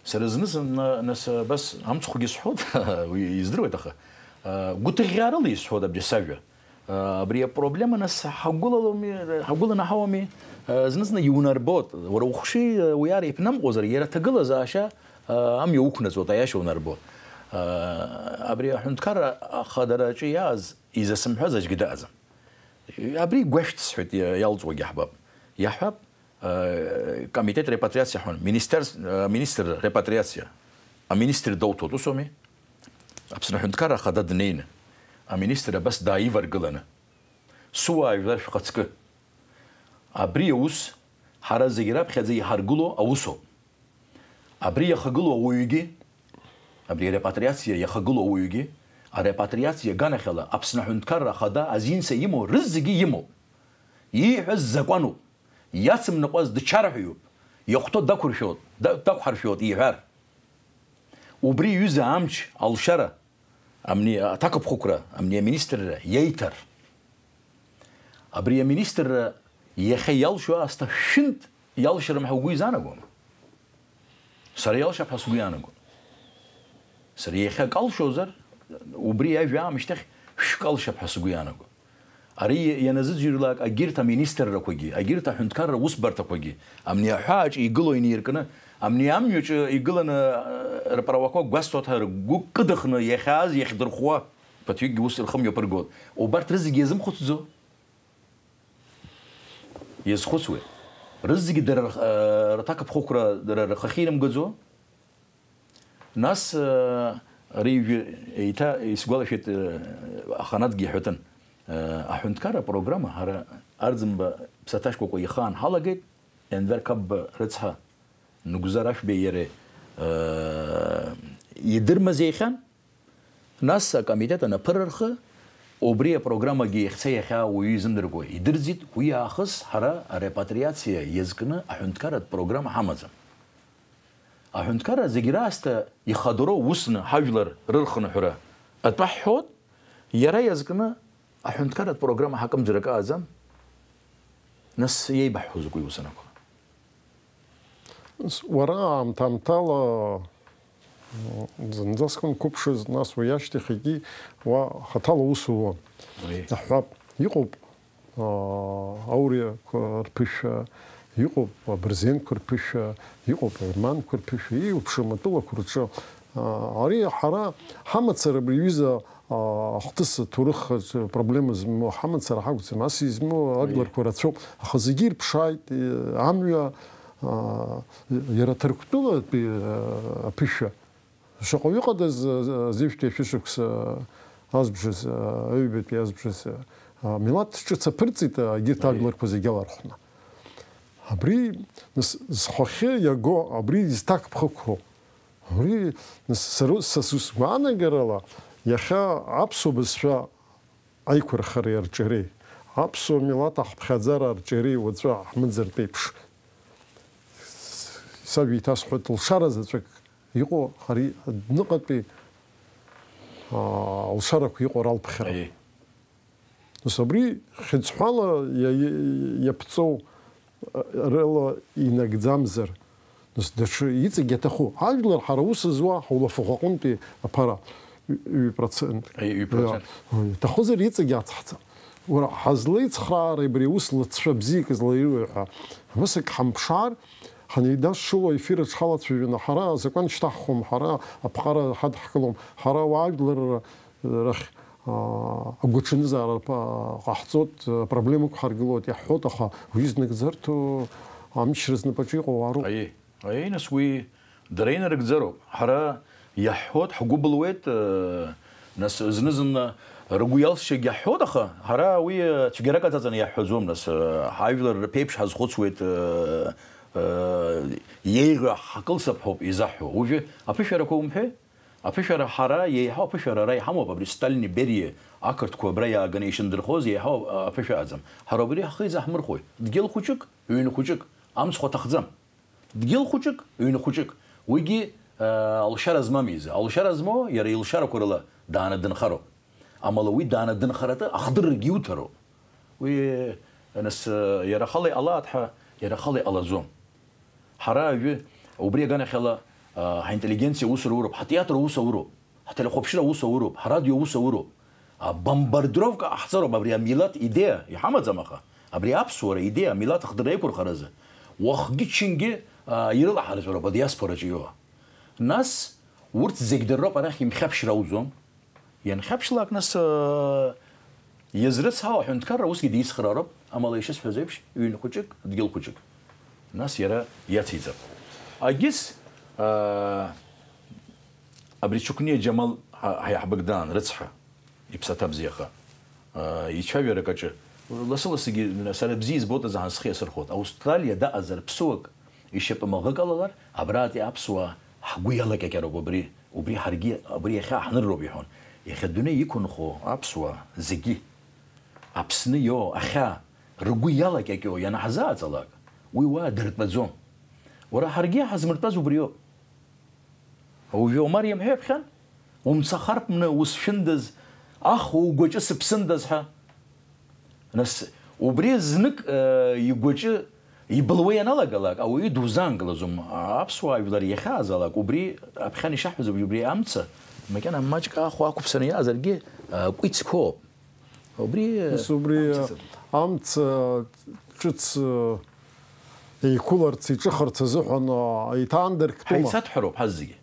Сара зны-зынла, нас, э, абас амцхәгьы сҳәоит, уи издыруеит, аха, э, гәыҭыӷьӷьаарыла исҳәоит абри сажәа. Абри апроблема нас ҳагәылаломи, ҳагәыланаҳауами, зны-зны иунарбоит. Уара ухшыҩ уиара иԥнамҟозар, иара аҭагылазаашьа амҩа уқәнаҵоит, аиаша унарбоит. Абри аҳәынҭқарра ахадараҿы иааз изасымҳәаз аӡәгьы дыҟаӡам. Абри гәашәҭ сҳәеит, иалҵуагьы ҳбап. Иаҳҳәап, Э, комитет репатриациа ҳәа, министерс-, э, министр репатриациа, аминистр доуҭоит, усоуми? Аԥсны аҳәынҭқарра ахада днеины, аминистр абас дааиваргыланы, сыуаа жәлар шәхаҵкы. Абри аус ҳара зегь раԥхьаӡа иҳаргыло аусоуп. Абри иахагылоу ауаҩгьы, абри арепатриациа иахагылоу ауаҩгьы, арепатриациа аганахьала Аԥсны аҳәынҭқарра ахада азинца имоу рызегьы имоуп. Ииҳәаз закәануп. Иацымныҟәаз дчарҳәаҩуп, иахәҭоу дақәыршәоит, да-, дақәҳаршәоит иҳәар. Убри аҩыза амч алшара, амни-, аҭакԥхықәра, амни аминистрра иеиҭар. Абри аминистрра иахьа иалшо аасҭа шәынтә иалшарым ҳәа угәы изаанагома? Сара иалшап ҳәа сгәы иаанагон. Сара иахьа акы алшозар, убри ажәа аамышьҭахь шәкы алшап ҳәа сгәы иаанагон. Ари ианазыӡырҩлак, агьырҭ аминистррақәагьы, агьырҭ аҳәынҭқарра усбарҭақәагьы, амни аҳәааҿы игылоу иниркны, амни амҩаҿы игыланы, э, рправақәа гәасҭоит ҳәа ргәы кыдыхны иахьааз иахьдырхәуа, ԥыҭҩыкгьы ус рхы мҩаԥыргоит. Убарҭ рызегьы иазымхәыцӡо? Иазхәыцуеит. Рызегьы дара рх-, э, рҭакԥхықәра дара рхахьы ирымгаӡо? Нас, э, ари ҩажәи еиҭа исгәалашәеит, э, аханатәгьы иҳәатәын. Э, аҳәынҭқарра апрограмма ҳара Арӡынба Ԥсаҭа Шкәакәа ихаан ҳалагеит, Енвер Қапба рыцҳа, Нугзар Ашәбеи иареи, э, идырмазеихьан. Нас акомитет анаԥырырхы, убри апрограммагьы иахьца иахьа уаҩы изымдыркуа идырӡит, уи аахыс ҳара арепатриациа иазкны аҳәынҭқарратә программа ҳамаӡам. Аҳәынҭқарра зегь раасҭа ихадароу усны ҳажәлар рырхынҳәра атәы ҳҳәоит, иара иазкны аҳәынҭқарратә программа ҳакымзар акы ҟаӡам, нас иеибаҳҳәо закәи ус анакәха? Уара аамҭа-аамҭала, м, зынӡаск унқәыԥшыз, нас уи ашьҭахьгьы уа хаҭала аус ууан. Уи. Аҳәап, иҟоуп, аа, ауриақәа рԥышәа, иҟоуп абырзенқәа рԥышәа, иҟоуп аерманқәа рԥышәа, ииуп ԥшьа матәылақәа рҿы. Аа, ари ҳара ҳамацара абри аҩыза, аа, ахҭыс аҭоурых аҿы проблема змоу ҳамацара ҳакәӡам, ас измоу ажәларқәа рацәоуп, аха зегьы ирԥшааит, э, амҩа, аа, иара Ҭырқәтәылатәи, э, аԥышәа. Шаҟа ыҟадаз, э, зежәтәи ашәышықәса азбжаз, э, аҩбатәи азбжаз, э, милаҭ ҿыц аԥырҵеит, э, егьырҭ ажәларқәа зегьы алархәны. Абри, нас, зхахьы иаго, абри изҭакԥхықәроу. Абри, нас, сара, са сгәаанагарала, иахьа аԥсуа бызшәа аиқәырхареи арҿиареи, аԥсуа милаҭ ахыԥхьаӡара арҿиареи уаҵәы ҳмыӡыртә еиԥш, сажәа иҭасҳәоит, лшара заҵәык иҟоу ари адәныҟатәи, аа, лшарақәа иҟоу ралԥхьара. Аиеи. Нас абри хьыӡҳәала иа-, иа-, иаԥҵоу, а, рыла инагӡамзар, нас даҽа иҵегь иаҭаху. Ажәлар ҳара аус зуа ҳулафахәы аҟынтәи аԥара ҩ-, ҩ-процент. Аиеи, ҩ-процент. Иа-, иаҭахузар иҵегь ацҳҵа. Уара, ҳазлеицхраара абри аус лыҵшәа бзиак злаиуеи ҳәа, абас ак ҳамԥшаар, ҳанеидашшыло аефир аҿы ҳалацәажәаны, ҳара азакәан шьҭаҳхуам, ҳара аԥҟара ҳадҳкылом, ҳара ауаажәлар рахь, аа, агәаҽанызаара па-, ҟаҳҵоит, апроблемақәа ҳаргылоит, иаҳҳәоит, аха уи знагӡарҭоу амчра знапаҿы иҟоу ауаа роуп. Аиеи, аиеи, нас уи дара инарыгӡароуп. Ҳара иаҳҳәоит, ҳгәы былуеит, э, нас зны-зынла ргәы иалсшьагь иаҳҳәоит, аха ҳара уи, э, цәгьарак аҵаҵаны иаҳҳәаӡом, нас, э, ҳажәлар рԥеиԥш ҳазхәыцуеит, э, э, иеиӷьу ҳакылсып ҳәоуп изаҳҳәо. Уажәы аԥышәарақәа умҳәеи? Аԥышәара ҳара иеиҳау аԥышәара ара иҳамоуп, абри Сталини Бериа ақырҭқәа абра иааганы ишындырхоз иеиҳау аԥышәа аӡам. Ҳара убри ҳхы изаҳмырхәои? Дгьыл хәыҷык, ҩын хәыҷык, амцхә аҭахӡам. Дгьыл хәыҷык, ҩны хәыҷык, уигьы, э, алшара змам изы. Алшара змоу иара илшарақәа рыла дааны дынхароуп. Амала уи дааны дынхаратәы ахдыррагьы иуҭароуп. Уи, э, нас, э, иара ахала иҟалааит ҳәа, иара ахала иҟалаӡом. Ҳара аҩы, убри аганахьала, э, ҳаинтеллигенциа аус руроуп, ҳатеатр аус ауроуп. Ҳтелехәаԥшра аус ауроуп, ҳрадио аус ауроуп. Абомбардировка ҟаҳҵароуп абри амилаҭ идеиа, иҳамаӡам аха, абри аԥсуара идеиа, амилаҭ ахдырра еиқәырхаразы. Уахгьы-ҽынгьы, а, ирылаҳарҵәароуп адиаспораҿы иоуа. Нас урҭ зегь дырроуп арахь имхьаԥшьра ауӡом. Ианхьаԥшлак, нас, а, иазрыцҳау аҳәынҭқарра усгьы дицхраароуп, амала ишысҳәаз еиԥш, ҩын хәыҷык, дгьыл хәыҷык. Нас иара иациҵап. Агьыс, а, Абри Чукниа Џьамал ҳа-, ҳаиҳабык даан, рыцҳа, иԥсаҭа бзиаха. Ицәажәарак аҿы, лассы-лассгьы, сара бзиа избоит азы ҳан схы иасырхәоит. Аустралиа даҟазар ԥсуак ишьапы маӷык алалар, абраатәи аԥсуаа ҳгәы иалакьакьароуп убри, убри ҳаргьы, абри иахьа ҳнырроуп иҳәон. Иахьа адунеи иқәынхо аԥсуаа зегьы, Аԥсны иоу, ахьаа, ргәы иалакьакьоу ианаҳзааҵалак, уи уа дыртәаӡом. Уара ҳаргьы ҳазмыртәаз убриоуп. Уажәы Омар иамҳәа иаԥхьан, умцахартә мны усшәындаз, ах, угәаҿы сыԥсындаз ҳәа. Нас, убри знык, э, игәаҿы ибылуа ианалагалак, ауаҩы дузаангылаӡом. Аԥсуаа жәлар иахьаазалак, убри аԥхьан ишаҳҳәаз убри амца, макьана маҷк аахәа ақәыԥсаны иаазаргьы, э, кәицқәоуп. Убри, э, Нас убри, амца э, сыҭ- амца, э, ҿыц, э, еиқәыларц, иҿыхарц азыҳәан, э, еиҭаандырктәума? Ҳаицаҭәҳәароуп ҳазегьы.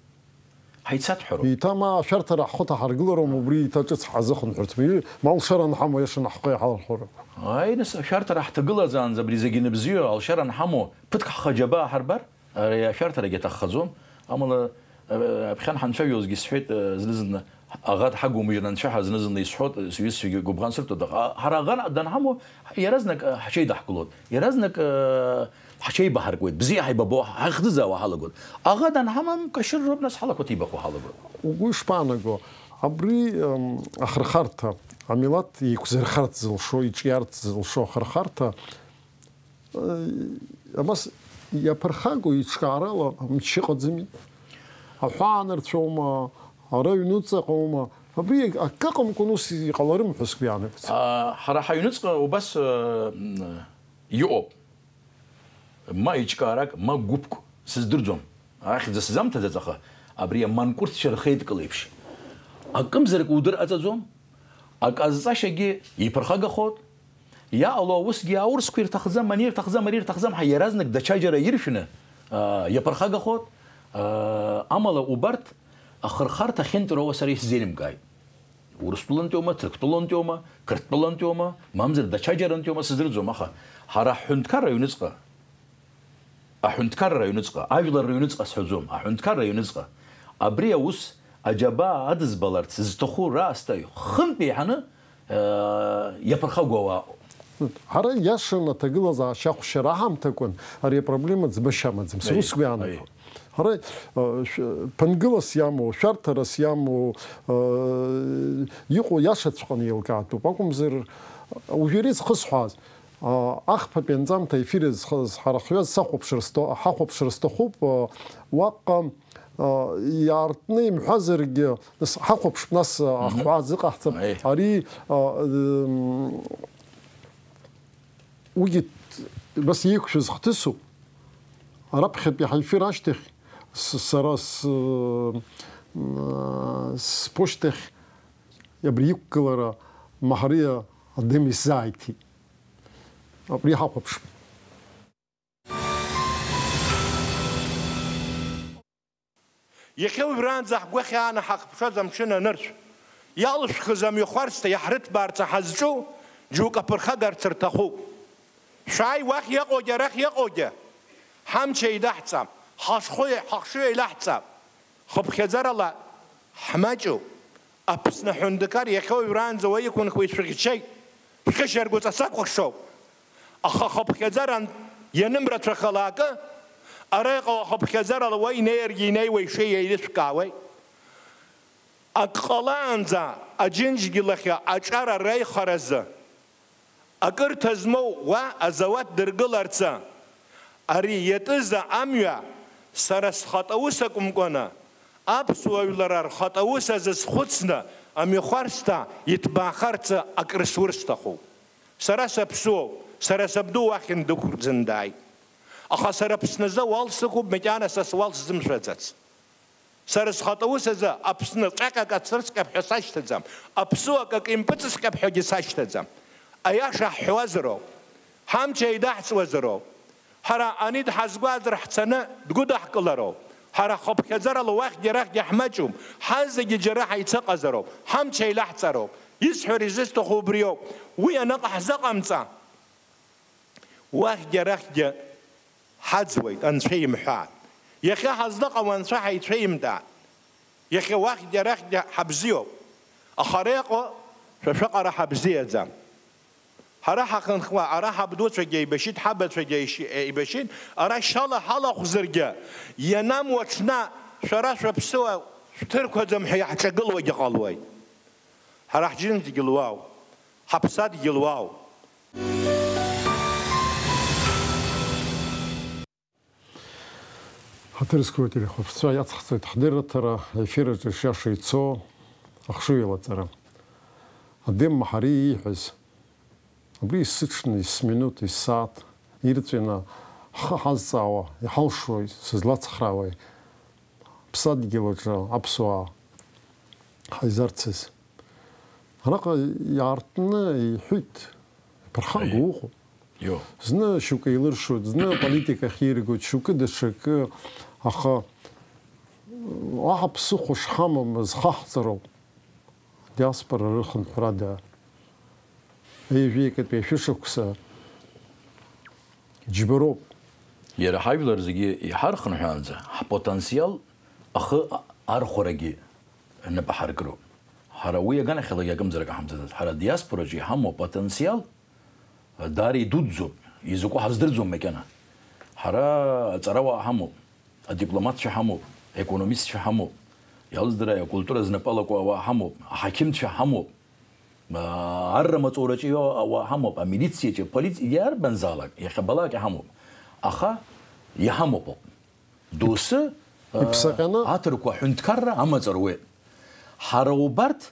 Ҳаицаҭәҳәароуп. Еиҭа ма ашәарҭара ҳхәы ҭаҳаргылароума, убри еиҭа ҿыц ҳазыхынҳәырц, уи ма алшара анҳамоу, иаша наҳхы иҳалархәароуп. Аи, нас, ашәарҭара ҳҭагылазаанӡа абри зегьы ныбзиоу, алшара анҳамоу, ԥыҭк ҳхы аџьабаа ҳарбар, ари ашәарҭарагьы аҭаххаӡом. Амала, э, аԥхьан ҳанцәажәозгьы сҳәеит, э, зны-зынла, аӷа дҳагумыжьын анцәа ҳәа зны-зынла исҳәоит, сҩызцәагьы гәыбӷан сырҭоит, аха, ҳара аӷа данҳамоу, иаразнак, э, ҳҽеидаҳкылоит, иаразнак, э, ҳҽеибаҳаркуеит, бзиа ҳаибабо ҳахӡыӡаауа ҳалагоит. Аӷа данҳамам, кашырроуп, нас ҳалақәа ҭибахуа ҳалагоит. Угәы ишԥаанаго, абри, м, ахырхарҭа, амилаҭ еиқәзырхарц зылшо, иҿиарц зылшо ахырхарҭа, э, абас иаԥырхагоу иҿкаарала мчы ыҟаӡами? Аҳәаа анарцәоума, ара аҩнуҵаҟоума? Абри акы ыҟамкәан ус иҟаларым ҳәа сгәы иаанагоит. А, ҳара ҳаҩныҵҟа убас, э, м, иҟоуп. Ма иҿкаарак, ма гәыԥк, сыздырӡом. Ахьӡ сзамҭаӡац, аха абри аманкуртцәа рхеидкыла еиԥш. Акымзарак удыр ҟаҵаӡом, аказҵашьагьы иԥырхагахоит. Иаҟало аусгьы аурысқәа ирҭахӡам, ани ирҭахӡам, ари ирҭахӡам ҳәа иаразнак даҽаџьара иршәны, аа, иаԥырхагахоит. Аа, амала убарҭ ахырхарҭа ахьынтәроуа сара исзеилымкааит. Урыстәылантәиоума, Ҭырқәтәылантәиоума, Қырҭтәылантәиоума, мамзар даҽаџьарантәиоума сыздырӡом, аха ҳара ҳҳәынҭқарра аҩныҵҟа, аҳәынҭқарра аҩныҵҟа, ажәлар рыҩныҵҟа сҳәаӡом, аҳәынҭқарра аҩныҵҟа, абри аус аџьабаа адызбаларц зҭаху раасҭа хынтә еиҳаны, э, иаԥырхагоу ауаа ыҟоуп. Ҳара иашаны аҭагылазаашьа ахәшьара аҳамҭакәын ари апроблема ӡбашьа амаӡам, сара Аиеи, ус сгәы иаанагоит. Аиеи. Ҳара, э, шә-, ԥынгылас иамоу, шәарҭарас иамоу, э, иҟоу иашаҵәҟьаны еилкаатәуп. Акәымзар, уажәы иара изхысҳәааз, э, ахԥатәи анҵамҭа аефир зхы-, зҳарахҩаз сахәаԥшыр сҭо-, ҳахәаԥшыр сҭахуп, э, уаҟа, э, иаартны имҳәазаргьы, нас ҳахәаԥшп, нас, э, Мгм. ахәаа зыҟаҳҵап. Аиеи. Ари, э, м, Уигьы т-, бас еиқәшәаз хҭысуп. Раԥхьатәи ҳаефир ашьҭахь с-, сара с-, м, сԥошьҭахь абри иқәгылара Маҳариа Адым исзааиҭит. Абри ҳахәаԥшып. Иахьа уажәраанӡа ҳгәы ахьаанаҳа ҳахыԥшуаз амшын аныршә, иалшәхыз амҩахәарсҭа иаҳрыҭбаарц ҳазҿу џьоук аԥырхагарц рҭахуп. Шәааи, уахь иҟоугьы, арахь иҟоугьы, ҳамч еидаҳҵап, ҳашхәы-, ҳахшыҩ еилаҳҵап. Хыԥхьаӡарала ҳмаҷуп. Аԥсны аҳәынҭқар иахьа уажәраанӡа уа иқәынхуеит шәыхьчеит, шәхьышьаргәыҵа сакәыхшоуп. Аха хыԥхьаӡаран ианымрацәахалакы, ара иҟоу ахыԥхьаӡарала уа инеиргьы инеиуа ишеи еилышәкаауеит. Ак ҟалаанӡа Аџьынџьгьылахьы аҿар ареихаразы, акырҭа змоу уа азауад дыргыларцы, ари иатәыза амҩа сара схатә аус акәымкәаны, аԥсуа жәлара рхатә аус азы схәыцны амҩахәарсҭа иҭбаахарцы акрысурц сҭахуп. Сара саԥсуоуп, сара сабду уахь дықәырӡын дааит. Аха сара Аԥсназы ауал сықәуп, макьана са суал сзымшәаӡац. Сара схатәы ус азы Аԥсны ҵәаҟьак ацәырҵҟьап ҳәа сашьҭаӡам, аԥсуак акы импыҵыҵҟьап ҳәагьы сашьҭаӡам. Аиаша ҳҳәуазароуп, ҳамч еидаҳҵуазароуп. Ҳара ани дҳазгәаазар ҳцаны дгәыдаҳкылароуп. Ҳара хыԥхьаӡарала уахьгьы арахьгьы ҳмаҷуп, ҳазегьы џьара ҳаицыҟазароуп, ҳамч еилаҳҵароуп. Исҳәар изысҭаху убриоуп. Уи аныҟа ҳзыҟамҵа, уахьгьы арахьгьы ҳаӡуеит, анцәа имҳәааит. Иахьа ҳазныҟауа анцәа ҳаицәеимдаат. Иахьа уахьгьы арахьгьы ҳабзиоуп. Аха ара иҟоу шәа шәаҟара ҳабзиаӡам. Ҳара ҳахынҳәуа, ара ҳабдуцәагьы еибашьит, ҳабацәагьы еишь-, еибашьит, ара шьала ҳалахәзаргьы, ианамуа ҽна шәара шәаԥсыуа шәҭырқәаӡам ҳәа иаҳҿагылуагьы ҟалуеит. Ҳара ҳџьынџьгьыл уаауп, ҳаԥсадгьыл уаауп. Ҳаҭыр зқәу ателехәаԥшцәа, иацҳҵоит ҳдырраҭара, ефир аҿы шиаша ицо ахшыҩ алаҵара. Адем Маҳари ииҳәаз, абри есыҽны, есминуҭ, есааҭ ирҵәины ҳхы ҳазҵаауа, иҳалшои, сызлацхраауеи, ҳԥсадгьыл аҿы аԥсуаа ҳаизарцаз. Араҟа иаартны иҳәит, иԥырхагоу Аиеи. Ыҟоуп. Ио. Зны шьоукы еилыршоит, зны аполитика ахьиргоит, шьоукы даҽакы, аха уаҳа ԥсыхәа шҳамам зхаҳҵароуп. Диаспора рыхынҳәрада. Ҩажәи акатәи ашәышықәса џьбароуп. Иара ҳажәлар зегьы иҳархынҳәаанӡа, ҳпотенциал ахы архәарагьы нап аҳаркыроуп. Ҳара уи аганахьалагьы акымзарак ҳамцаӡац. Ҳара адиаспораҿы иҳамоу апотенциал даара идуӡӡоуп, изакәу ҳаздырӡом макьана. Ҳара аҵарауаа ҳамоуп, адипломатцәа ҳамоуп, аекономистцәа ҳамоуп, иалздыра акультура знапы алаку ауаа ҳамоуп, аҳақьымцәа ҳамоуп, аа, арра маҵураҿы иоу ауаа ҳамоуп, амилициаҿы, аполици-, иарбанзаалак, иахьабалак иҳамоуп. Аха иҳамоуп ауп. Доусы, аа, Иԥсаҟьаны? Аҭырқәа аҳәынҭқарра амаҵ руеит. Ҳара убарҭ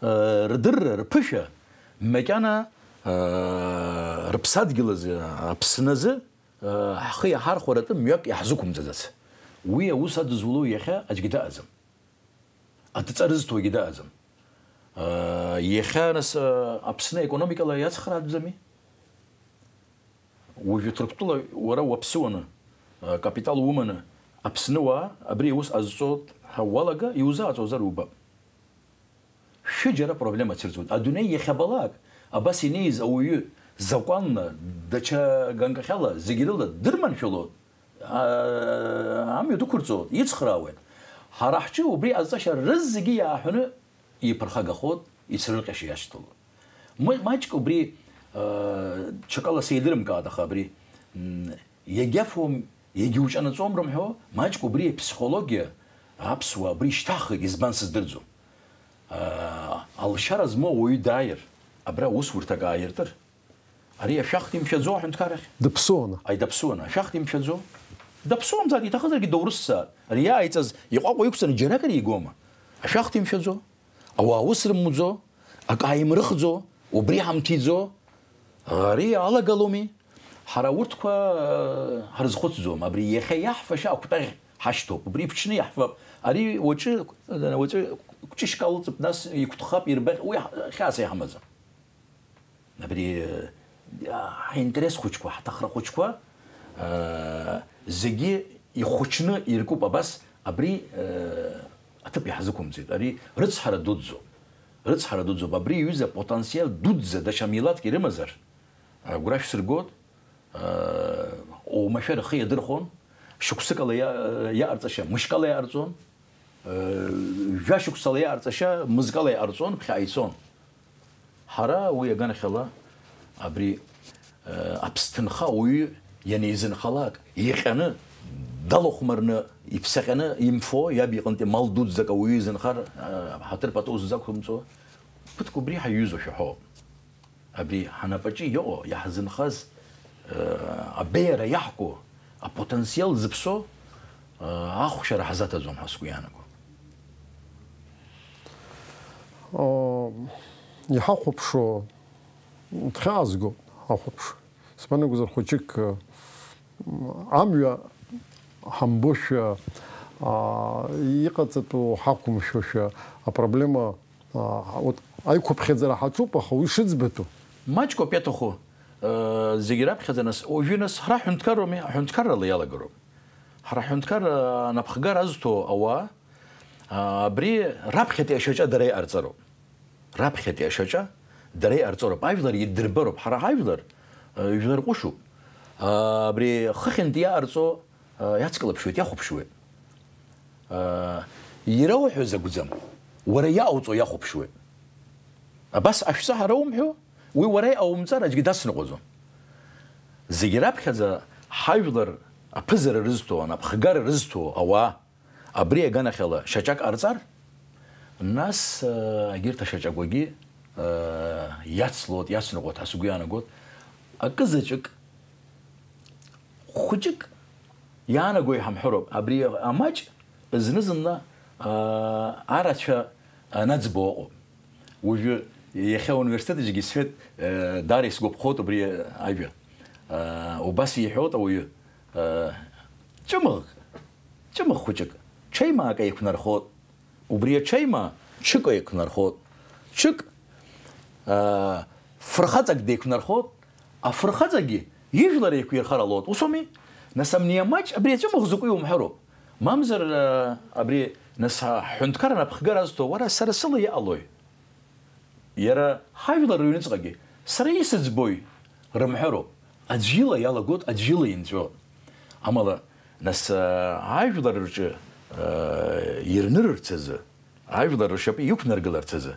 рдырра, рԥышәа макьана, рыԥсадгьыл азы, Аԥсны азы, ҳхы иаҳархәаратәы мҩак иаҳзықәымҵаӡац. Уи аус адызуло иахьа аӡәгьы даҟаӡам. Адҵа рызҭогьы даҟаӡам. Иахьа, нас, Аԥсны аекономикала иацхраатәӡами? Уажәы Ҭырқәтәыла уара уаԥсыуаны, а, капитал уманы, Аԥсны уаа абри аус ҟазҵо ҳәа уалага, иузааҵуазар убап. Шәыџьара проблема цәырҵуеит. Адунеи иахьабалак, абас инеиз ауаҩы закәанла, даҽа ганкахьала, зегь рыла дырманшәалоит, а, амҩа дықәырҵоит, ицхраауеит. Ҳара ҳҿы убри ҟазҵашьа рызегьы иааҳәаны иԥырхагахоит, ицрырҟьашьа иашьҭалоит. Ма-, маҷк убри, э, ҽакала сеилырымкааит, аха абри, м, иагьафом, иагьуҿанаҵом рымҳәо, маҷк убри аԥсихологиа, аԥсуаа абри ишьҭаҳхит, избан сыздырӡом. Э, алшара змоу ауаҩы дааир, абра усурҭак ааиртыр, ари ашәахтә имшәаӡо аҳәынҭқарахь? Дыԥсуаны. Аи, даԥсуаны, ашәахтә имшәаӡо? Даԥсуамзааит, иҭахызаргьы доурысзааит. Ари иааиҵаз иҟәаҟәа иқәҵаны џьаракыр игома? Ашәахтә имшәаӡо? Ауаа ус рымуӡо, акы ааимрыхӡо, убри ҳамҭиӡо, ари алагаломи. Ҳара урҭқәа, э, ҳрызхәыцӡом. Абри иахьа иаҳфаша акәтаӷь ҳашьҭоуп. Убри иԥҽны иаҳфап. Ари уаҵәы, уаҵәы кәҷышьк алҵып, нас икәтхап, ирбахь-, уи ҳ-, хьаас иҳамаӡам. Абри, э, ҳаинтерес хәыҷқәа, ҳҭахра хәыҷқәа, э, зегьы ихәыҷны иркуп абас, абри, э, аҭыԥ иаҳзықәымҵеит. Ари рыцҳара дуӡӡоуп. Рыцҳара дуӡӡоуп. Абри иҩыза потенциал дуӡӡа даҽа милаҭк ирымазар, агәра шәсыргоит, э, оумашәа рхы иадырхон, шықәсыкала иа-, иаҟарҵашьа мышкала иаҟарҵон, э, жәа шықәсала иаҟарҵашьа мызкала иҟарҵон, ԥхьаҟа ицон. Ҳара уи аганахьала абри, э, аԥсҭынха ауаҩы ианеизынхалак, иҟьаны, далахәмарны, иԥсаҟьаны имфо, иаб иҟынтәи мал дуӡӡак ауаҩы изынхар, э, ҳаҭыр пату ззақәымҵо, ԥыҭк убри ҳаиҩызоушәа ҳәоуп. Абри ҳнапаҿы иҟоу, иаҳзынхаз, э, абеиара иаҳку, апотенциал зыԥсоу, э, ахәшьара ҳзаҭаӡом ҳәа сгәы иаанаго. Иҳахәаԥшуа дхьаазгоуп, ҳахәаԥш. Исман акәзар, хәыҷык, амҩа ҳамбошәа, иҟаҵатәу ҳақәымшәошәа апроблема, вот, аиқәыԥхьаӡара ҳаҿуп, аха уи шыӡбатәу. Маҷк ауп иаҭаху, зегь раԥхьаӡа нас, уажәы нас ҳара ҳҳәынҭқарроуми, ҳҳәынҭқаррала иалагароуп. Ҳара ҳҳәынҭқарра анапхгара азҭо ауаа, абри раԥхьатәи ашьаҿа дара иҟарҵароуп. Раԥхьатәи ашьаҿа дара иҟарҵароуп. Ажәлар иддырбароуп. Ҳара ҳажәлар, э, жәлар ҟәышуп. Э, абри хыхьынтә иаҟарҵо, э, иацклаԥшуеит, иахәаԥшуеит. Э, ирауҳәаз акәӡам, уара иаауҵо иахәаԥшуеит. Абас ашәҵа ҳара умҳәо, уи уара иҟаумҵар аӡәгьы дацныҟәаӡом. Зегь раԥхьаӡа ҳажәлар аԥызара рызҭо, анапхгара рызҭо ауаа. Абри аганахьала шьаҿак ҟарҵар, нас, э, егьырҭ ашьаҿақәагьы, э, иацлоит, иацныҟәоит ҳәа сгәы иаанагоит. Акы заҵәык, хәыҷык иаанаго иҳамҳәароуп. Абри амаҷ зны-зынла, э, арацәа анаӡбо ыҟоуп. Уажәы иахьа ауниверситет аҿгьы исҳәеит, э, даара исгәаԥхоит убри ажәа. Э, убас иҳәоит ауаҩы, э, ҿымыӷ, ҿымыӷ хәыҷык, ҽеимаак еиқәнархоит. Убри аҽеимаа ҽык еиқәнархоит. Ҽык, аа, фырхаҵак деиқәнархоит, афырхаҵагьы ижәлар еиқәирхар ҟалоит. Ус ауми? Нас абни амаҷ абри аҿымыӷ закәи умҳәароуп. Мамзар, аа, абри, нас, аҳәынҭқарра анапхгара азҭо, уара, сара сыла иҟалои? Иара ҳажәлар рыҩныҵҟагьы сара исыӡбои рымҳәароуп. Аӡә ила иалагоит, аӡә ила инҵәоит. Амала, нас, аа, ажәлар рҿы, аа, ирнырырц азы, ажәлар ршьапы иқәнаргыларц азы,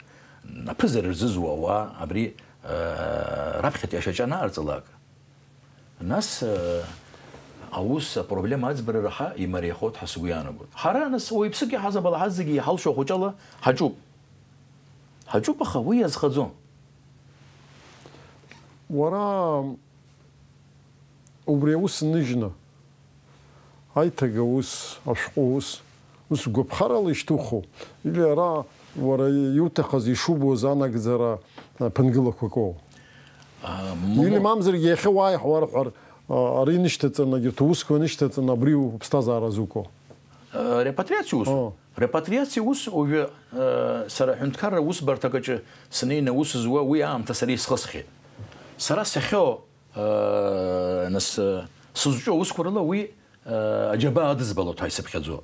аԥызара рзызуа ауаа абри, аа, раԥхьатәи ашьаҿа анаарҵалак, нас, э, аус, апроблема аӡбара раҳа имариахоит ҳәа сгәы иаанагоит. Ҳара, нас, уаҩԥсык иаҳаз абалаҳаз зегьы иҳалшо ахәыҷала ҳаҿуп. Ҳаҿуп, аха уи иазхаӡом. Уара убри аус ныжьны, аиҭага ус, ашәҟәы ус, ус гәаԥхарала ишьҭуху, или ара уара иуҭахыз, ишубоз анагӡара, а, ԥынгылақәак оу? А, Или мамзаргьы иахьа уааи ҳуарҳәар, а, ари нышьҭаҵаны, егьырҭ аусқәа нышьҭаҵаны, абри уԥсҭазаара зуқәу? А, репатриациа ус. О. Репатриациа ус уажәы, а, сара аҳәынҭқарра усбарҭак аҿы снеины аус зуа уи аамҭа сара исхысхьеит. Сара сахьо, а, нас, а, сызҿу аусқәа рыла уи, а, аџьабаа адызбалоит ҳәа исыԥхьаӡо.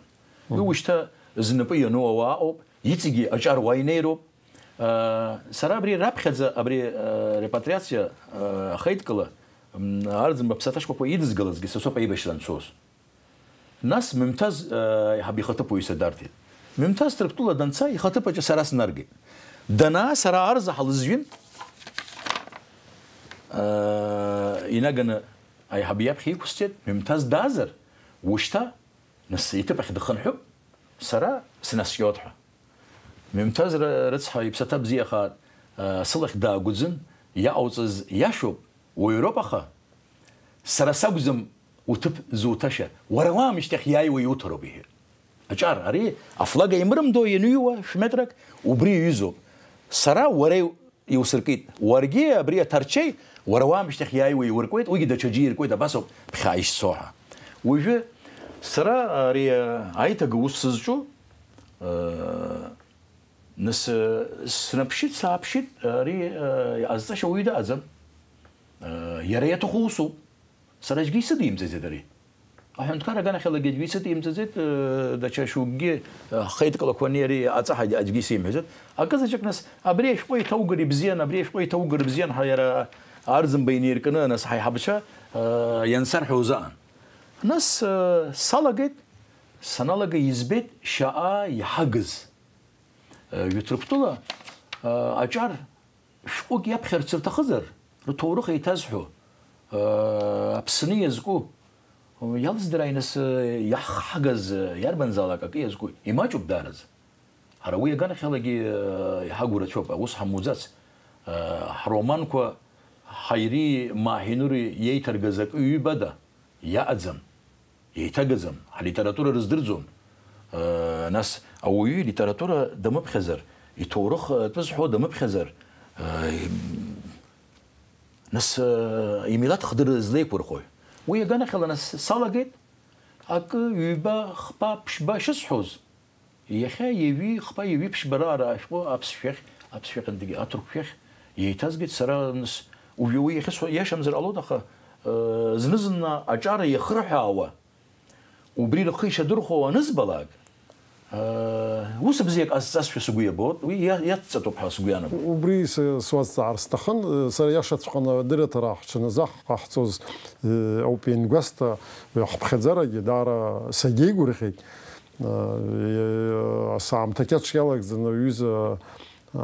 Уи Мгм. Ушьҭа знапы иану ауаа ыҟоуп, иҵегьы аҿар уа инеироуп. Сара абри раԥхьаӡа, абри, репатриациа, ахеидкыла, Арӡынба аԥсаҭа шкәакәа идызгалазгьы са соуп аибашьра анцоз. Нас Мемҭаз, аиҳаб ихаҭыԥуаҩ исадарҭеит. Мемҭаз Ҭырқәтәыла данца, ихаҭыԥ аҿы сара снаргеит. Данаа, сара арзаҳал зҩын, инаганы аиҳаб иаԥхьа иқәсҵеит, Мемҭаз даазар, ушьҭа, нас, иҭыԥ ахь дхынҳәып, сара снаскьоит ҳәа. Мемҭаз р-, рыцҳа, иԥсаҭа бзиахааит, сылахь даагәыӡын, иаҟауҵаз иашоуп, уаҩроуп, аха сара сакәӡам уҭыԥ зуҭашьа, уара уаамышьҭахь иааиуа иуҭароуп, иҳәеит. Аҿар, ари афлаг аимырымдо ианыҩуа шә-метрак, убри иҩызоуп. Сара уара иу-, иусыркит. Уаргьы абри аҭарчеи, уара уаамышьҭахь иааиуа иуркуеит, уигьы даҽаӡәы иркуеит, абас ауп ԥхьа ишцо ҳәа. Уажәы сара ари, а, аиҭага ус сызҿу, а, Нас, э, снаԥшит, сааԥшит, ари, э, иҟазҵаша уаҩы дыҟаӡам. Э, иара иаҭаху усуп. Сара аӡәгьы исыдимҵаӡеит ари. Аҳәынҭқар аганахьалагьы аӡәгьы исыдимҵаӡеит, э, даҽа шәҟәыкгьы, э, ҳхеидкылақәа ани ари аҵаҳагьы аӡәгьы исеимҳәаӡеит. Акызаҵәык нас, абри ашәҟәы иҭаугар ибзиан, абри ашәҟәы иҭаугар бзиан ҳәа иара Арӡынба инеиркны, нас ҳаиҳабацәа, э, иансарҳәо узаан. Нас, э, салагеит, саналага избеит шьаҟа иҳагыз. Э, Ҩыҭрыԥтәыла, э, аҿар шәҟәык иаԥхьарц рҭахызар, рҭоурых еиҭазҳәо, э, Аԥсны иазку, иалсдырааи нас, э, иаҳхагаз, э, иарбанзаалак акы иазку, имаҷуп даараӡа. Ҳара уи аганахьалагьы, э, иҳагу рацәоуп, аус ҳамуӡац. Э, ҳроманқәа Ҳаири Маҳинури иеиҭаргаз акы ҩбада? Иаҟаӡам. Еиҭагаӡам, ҳлитература рыздырӡом. Э, нас ауаҩы илитература дамыԥхьаӡар, иҭоурых, э, атәы зҳәо дамыԥхьаӡар, э, нас, э, имилаҭ хдыр злеиқәырхои? Уи аганахьала нас салагеит, акы, ҩба, хԥа, ԥшьба шысҳәоз, иахьа ҩажәи хԥа, ҩажәи ԥшьба раара ашәҟәы аԥсшәахь, аԥсшәахьынтәгьы аҭырқәшәахь иеиҭазгеит сара, нас, уажәы уи иахьысҳәо иашамзар ҟалоит, аха, э, зны-зынла аҿар иахырҳәаауа, убри рхы ишадырхәауа анызбалак, э, ус бзиак ҟазҵазшәа сгәы иабоит, уи иа-, иацҵатәуп ҳәа сгәы иаанагоит. Убри с-, суазҵаар сҭахын, э, сара иашаҵәҟьаны адырраҭара ҳҽаназаҳ-, ҳаҳҵоз, э, ауп иангәасҭа, уи ҳԥхьаӡарагьы даара сагьеигәырӷьеит. Э, асаамҭа кьаҿ иалагӡаны аҩыза, э,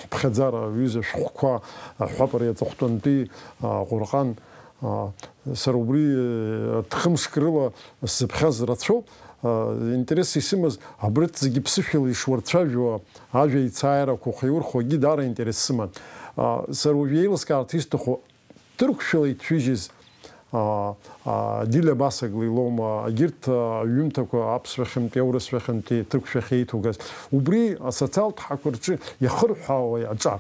ҳԥхьаӡара, аҩыза шәҟәқәа, аҳәап, ари аҵыхәтәантәи, э, Ҟәырҟан, э, сара убри, э, ҭхымшк рыла сзыԥхьаз рацәоуп. Э, интерес исымаз абарҭ зегьы ԥсышәала ишуарцәажәо, ажәа еицааирақәа ухьаурхәогьы даара интерес сыман. Э, сара уажә еилыскаарц исҭаху, ҭырқәшәала иҭшәыжьыз, аа, аа, Дилиа Басаглеи лоума, егьырҭ, аа, аҩымҭақәа аԥсшәахьынтәи, аурысшәахьынтәи, ҭырқәшәахьы иҭугаз, убри асоциалтә ҳақәа рҿы иахырҳәаауа аҿар.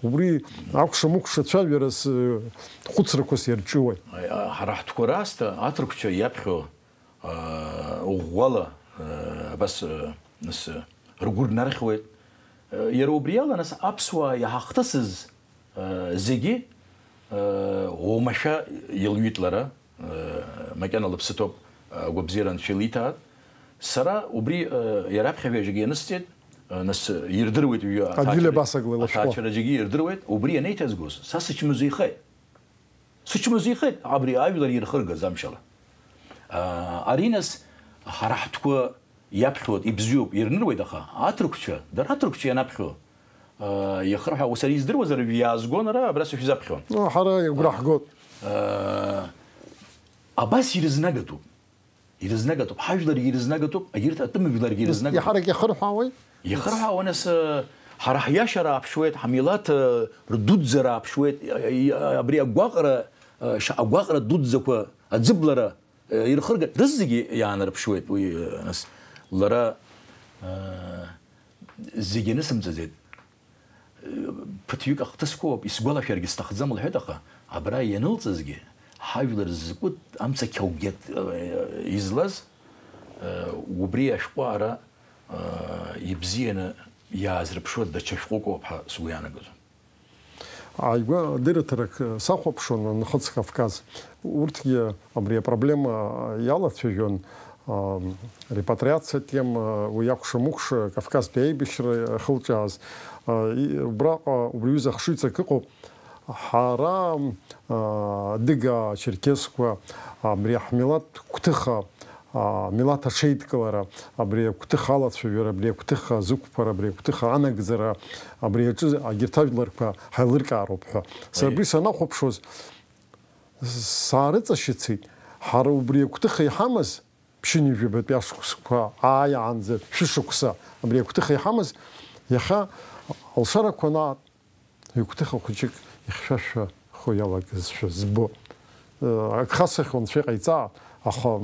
Убри акәша-мыкәша цәажәарас, э, хәыцрақәас иарҿиуеит. Ҳара ҳтәқәа раасҭа аҭырқәцәа иаԥхьо, аа, ӷәӷәала, аа, абас, аа, нас, ргәы рнархьуеит. Иара убри ала, нас, аԥсуаа иаҳахҭысыз, зегьы, уамашәа илҩит лара, макьана лыԥсы ҭоуп, агәабзиара анцәа илиҭааит. Сара убри, иара аԥхьа ҩажәагьы ианысҵеит, нас, ирдыруеит уи Адилиа Басаглеи лышәҟәы. Аҭаацәараҿгьы ирдыруеит, убри ианеиҭазгоз, са сычмазаҩхеит. Сычмазаҩхеит абри ажәлар ирхыргаз амшала. Аа, ари нас ҳара ҳтәқәа иаԥхьоит, ибзиоуп, ирныруеит, аха аҭырқәцәа, дара аҭырқәцәа ианаԥхьо, аа, иахырҳәаауа сара издыруазар, иаазгон ара, абра сышәзаԥхьон. Ну, ҳара игәра ҳгоит. Аа, абас ирызнагатәуп. Ирызнагатәуп, ҳажәларгьы ирызнагатәуп, егьырҭ атәым жәларгьы ирызнагатәуп. Иаҳарак иахырҳәаауеи? Иахырҳәаауа, нас, ҳара ҳиашьара ааԥшуеит, ҳмилаҭ, ы, рдуӡӡара ааԥшуеит, ы, ы, абри агәаҟра, ы, ша-, агәаҟра дуӡӡақәа аӡыблара, ы, ирхырга-, рызегьы иаанарԥшуеит уи, ы, нас, лара, ы, зегьы анысымҵаӡеит. Ԥыҭҩык ахҭысқәоуп, исгәалашәаргьы сҭахӡам, лҳәеит, аха абра ианылҵызгьы, ҳажәлар зкәыт амца қьаукгьы излаз, убри ашәҟәы ара ибзианы иаазрыԥшуа даҽа шәҟәык ауп ҳәа сгәы иаанагозар. Ааигәа дырраҭарак сахәаԥшуан, Нхыҵ Кавказ. Урҭгьы абри апроблема иалацәажәон, аа, репатриациа тема, уи акәша-мыкәша, Кавказтәи аибашьра ахылҿиааз. Аа, и-, убраҟа убри аҩыза ахшыҩҵак ыҟоуп. Ҳара, аа, адыгаа, ачерқьесқәа, абри ҳмилаҭ гәҭыха, аа, милаҭ аҽеидкылара, абри агәҭыха алацәажәара, абри агәҭыха азықәԥара, абри агәҭыха анагӡара, абри аҿы егьырҭ ажәларқәа ҳаилыркаароуп ҳәа. Сара Аиеи. Абри санахәаԥшуаз, саарыҵашьыцит, ҳара убри агәҭыха иҳамаз, ԥшьынҩажәабатәи ашықәсқәа ааиаанӡа шәышықәса абри агәҭыха иҳамаз, иахьа алшарақәа анаат, ҩ-гәҭыха хәыҷык ихьшәашәа хәы иалагазшәа збо. Ы, ак хасахьоу анцәа иҟаиҵа, аха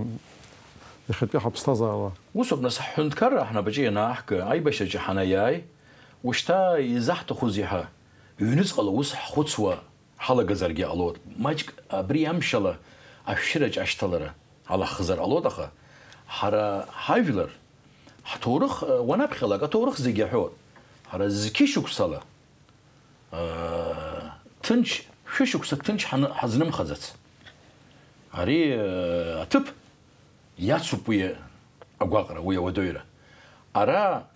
иахьатәи ҳаԥсҭазаара. Усоуп, нас, ҳҳәынҭқарра ҳнапаҿы ианааҳга, аибашьраҿы ҳанаиааи, ушьҭа изаҳҭахузеи ҳәа, ҩныҵҟала ус ҳхәыцуа ҳалагазаргьы ҟалоит. Маҷк абри амшала ашәшьыраҿ ашьҭалара алаҳхзар ҟалоит, аха ҳара ҳажәлар Ҳҭоурых, э, уанаԥхьалак, аҭоурых зегьы аҳәоит. Ҳара зқьышықәсала, э, ҭынч, шәышықәса ҭынч ҳаны-, ҳазнымхаӡац. Ари, э, аҭыԥ иацуп уи агәаҟра, уи ауадаҩра. Ара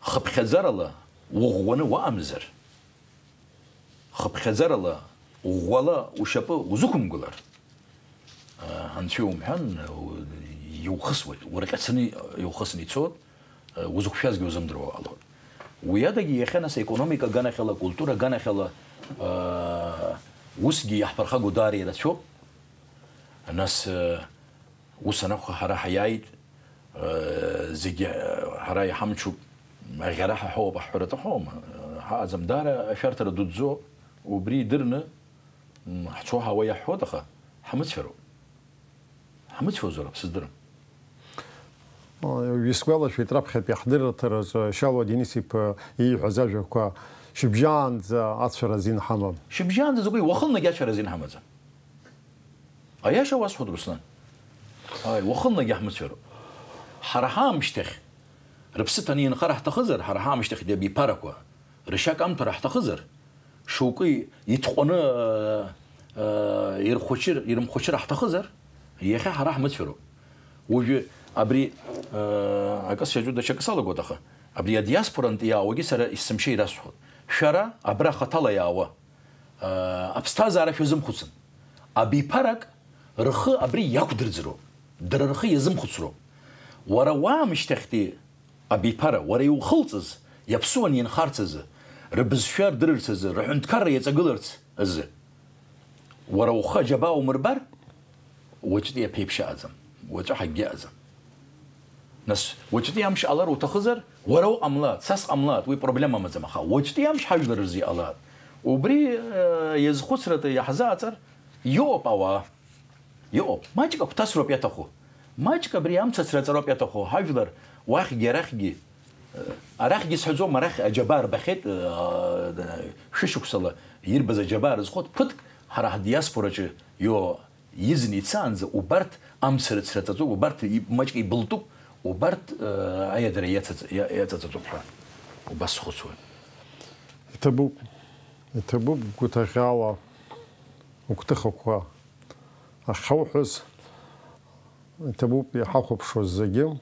хыԥхьаӡарала уӷәӷәаны уаамзар, хыԥхьаӡарала ӷәӷәала ушьапы узықәымгылар, а, анцәа иумҳәан, у-, иухысуеит, урҟьацаны иухысны ицоит, а, узықәшәазгьы узымдыруа ҟалоит. Уи адагьы иахьа нас аекономика аганахьала, акультура аганахьала, а, усгьы иаҳԥырхагоу даара ирацәоуп. Нас, а, Ус анакәха, ҳара ҳаиааит, э, зегьы, э, ҳара иҳамчуп, аӷьара ҳаҳауп аҳәара аҭахума? Э, ҳаҟаӡам, даара ашәарҭара дуӡӡоуп, убри идырны, м, ҳцо ҳауа иаҳҳәоит, аха ҳамыцәароуп. Ҳамыцәоузароуп, сыздырам. Исгәалашәеит, раԥхьатәи ҳдырраҭараҿы Шьалуа Денис-иԥа ииҳәаз ажәақәа, шьыбжьаанӡа ацәара азин ҳамам. Шьыбжьаанӡа закәи, уахынлагьы ацәара азин ҳамаӡам. Аиаша уасҳәоит, Руслан. Ааи, уахынлагьы ҳмыцәароуп. Ҳара ҳаамышьҭахь рыԥсы ҭаны инхар ҳҭахызар, ҳара ҳаамышьҭахьтәи абиԥарақәа рышьа камҭәар ҳҭахызар, шьоукы итҟәаны, э, э, ирхәыҷыр, ирымхәыҷыр ҳҭахызар, иахьа ҳара ҳмыцәароуп. Уажәы абри, э, акы сшьаҿу даҽакы салагоит, аха абри адиаспорантә иаауагьы сара есымша ирасҳәоит. Шәара абра хаҭала иаауа, Аԥсҭазаара шәазымхәыцын. Абиԥарак рхы абри иақәдырӡроуп, дара рхы иазымхәыцроуп. Уара уаамышьҭахьтәи абиԥара, уара иухылҵыз, иаԥсуаны инхарц азы, рыбызшәа рдырырц азы, рыҳәынҭқарра иаҵагыларц азы, уара ухы аџьабаа умырбар, уаҵәтәи аԥеиԥш ыҟаӡам, уаҵәы ҳакгьы ыҟаӡам. Нас, уаҵәтәи амш ҟалар уҭахызар, уара уҟамлааит, са сҟамлааит, уи проблема амаӡам, аха уаҵәтәи амш ҳажәлар рзы иҟалааит. Убри, э, иазхәыцрата иаҳзааҵар, иоуп ауаа. Иҟоуп. Маҷк агәҭасроуп иаҭаху. Маҷк абри амца ацраҵароуп иаҭаху. Ҳажәлар уахьгьы арахьгьы, э, арахьгьы сҳәаӡом, арахь аџьабаа рбахьеит, э, шәышықәсала ирбаз аџьабаа рызхоит. Ԥыҭк ҳара ҳдиаспораҿы ио-, изны ицаанӡа убарҭ амца рыцраҵаҵоуп, убарҭ и-, маҷк ибылтәуп, убарҭ, э, аиадара иацаҵ-, иа-, иаҵаҵатәуп ҳәа убас схәыцуан. Иҭабуп, иҭабуп гәҭаӷьала угәҭыхақәа ахьауҳәаз, иҭабуп иҳахәаԥшуаз зегьы.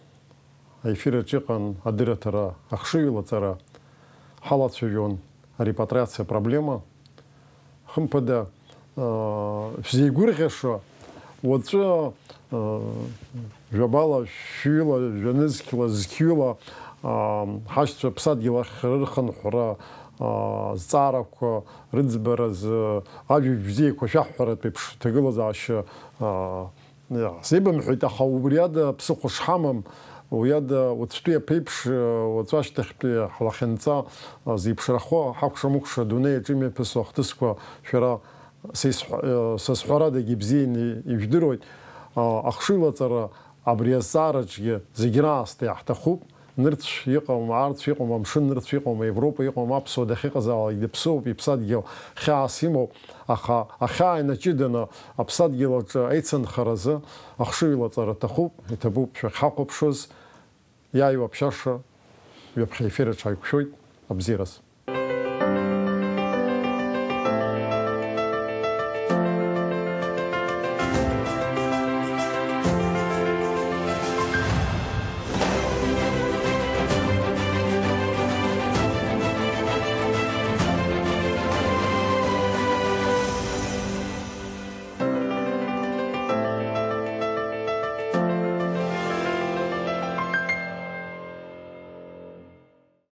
Аефир аҿы иҟан адырраҭара ахшыҩлаҵара, ҳалацәажәон арепатриациа апроблема. Хымԥада, аа, шәзеигәырӷьаша, уаҵәы, аа, жәабала, шәҩыла, жәанызқьла, зқьҩыла, аа, ҳашьцәа ԥсадгьыл ахь рырхынҳәра, аа, зҵаарақәа рыӡбаразы ажәабжь бзиақәа шәаҳҳәаратә еиԥш ҭагылазаашьа, аа, Иаҳзеибамҳәеит, аха убри ада ԥсыхәа шҳамам, уи ада уаҵәтәи аԥеиԥш, уаҵәы ашьҭахьтәи ҳлахьынҵа зеиԥшрахо, ҳакәша-мыкәша адунеи аҿы имҩаԥысуа ахҭысқәа шәара сеисҳә-, са сҳәарадагьы ибзианы ижәдыруеит. Ахшыҩлаҵара абри азҵаараҿгьы зегь раасҭа иаҳҭахуп. Нырцә иҟам, аарцә иҟам, амшын нырцә иҟам, Европа иҟам, аԥсуа дахьыҟазаалак дыԥсуоуп, иԥсадгьыл хьаас имоуп, аха ахьаа инаҷыданы аԥсадгьыл аҿы аицынхаразы ахшыҩлаҵара аҭахуп, иҭабуп шәахьҳахәаԥшуаз, иааиуа аԥшьаша ҩаԥхьа аефир аҿы ҳаиқәшәоит, абзиараз.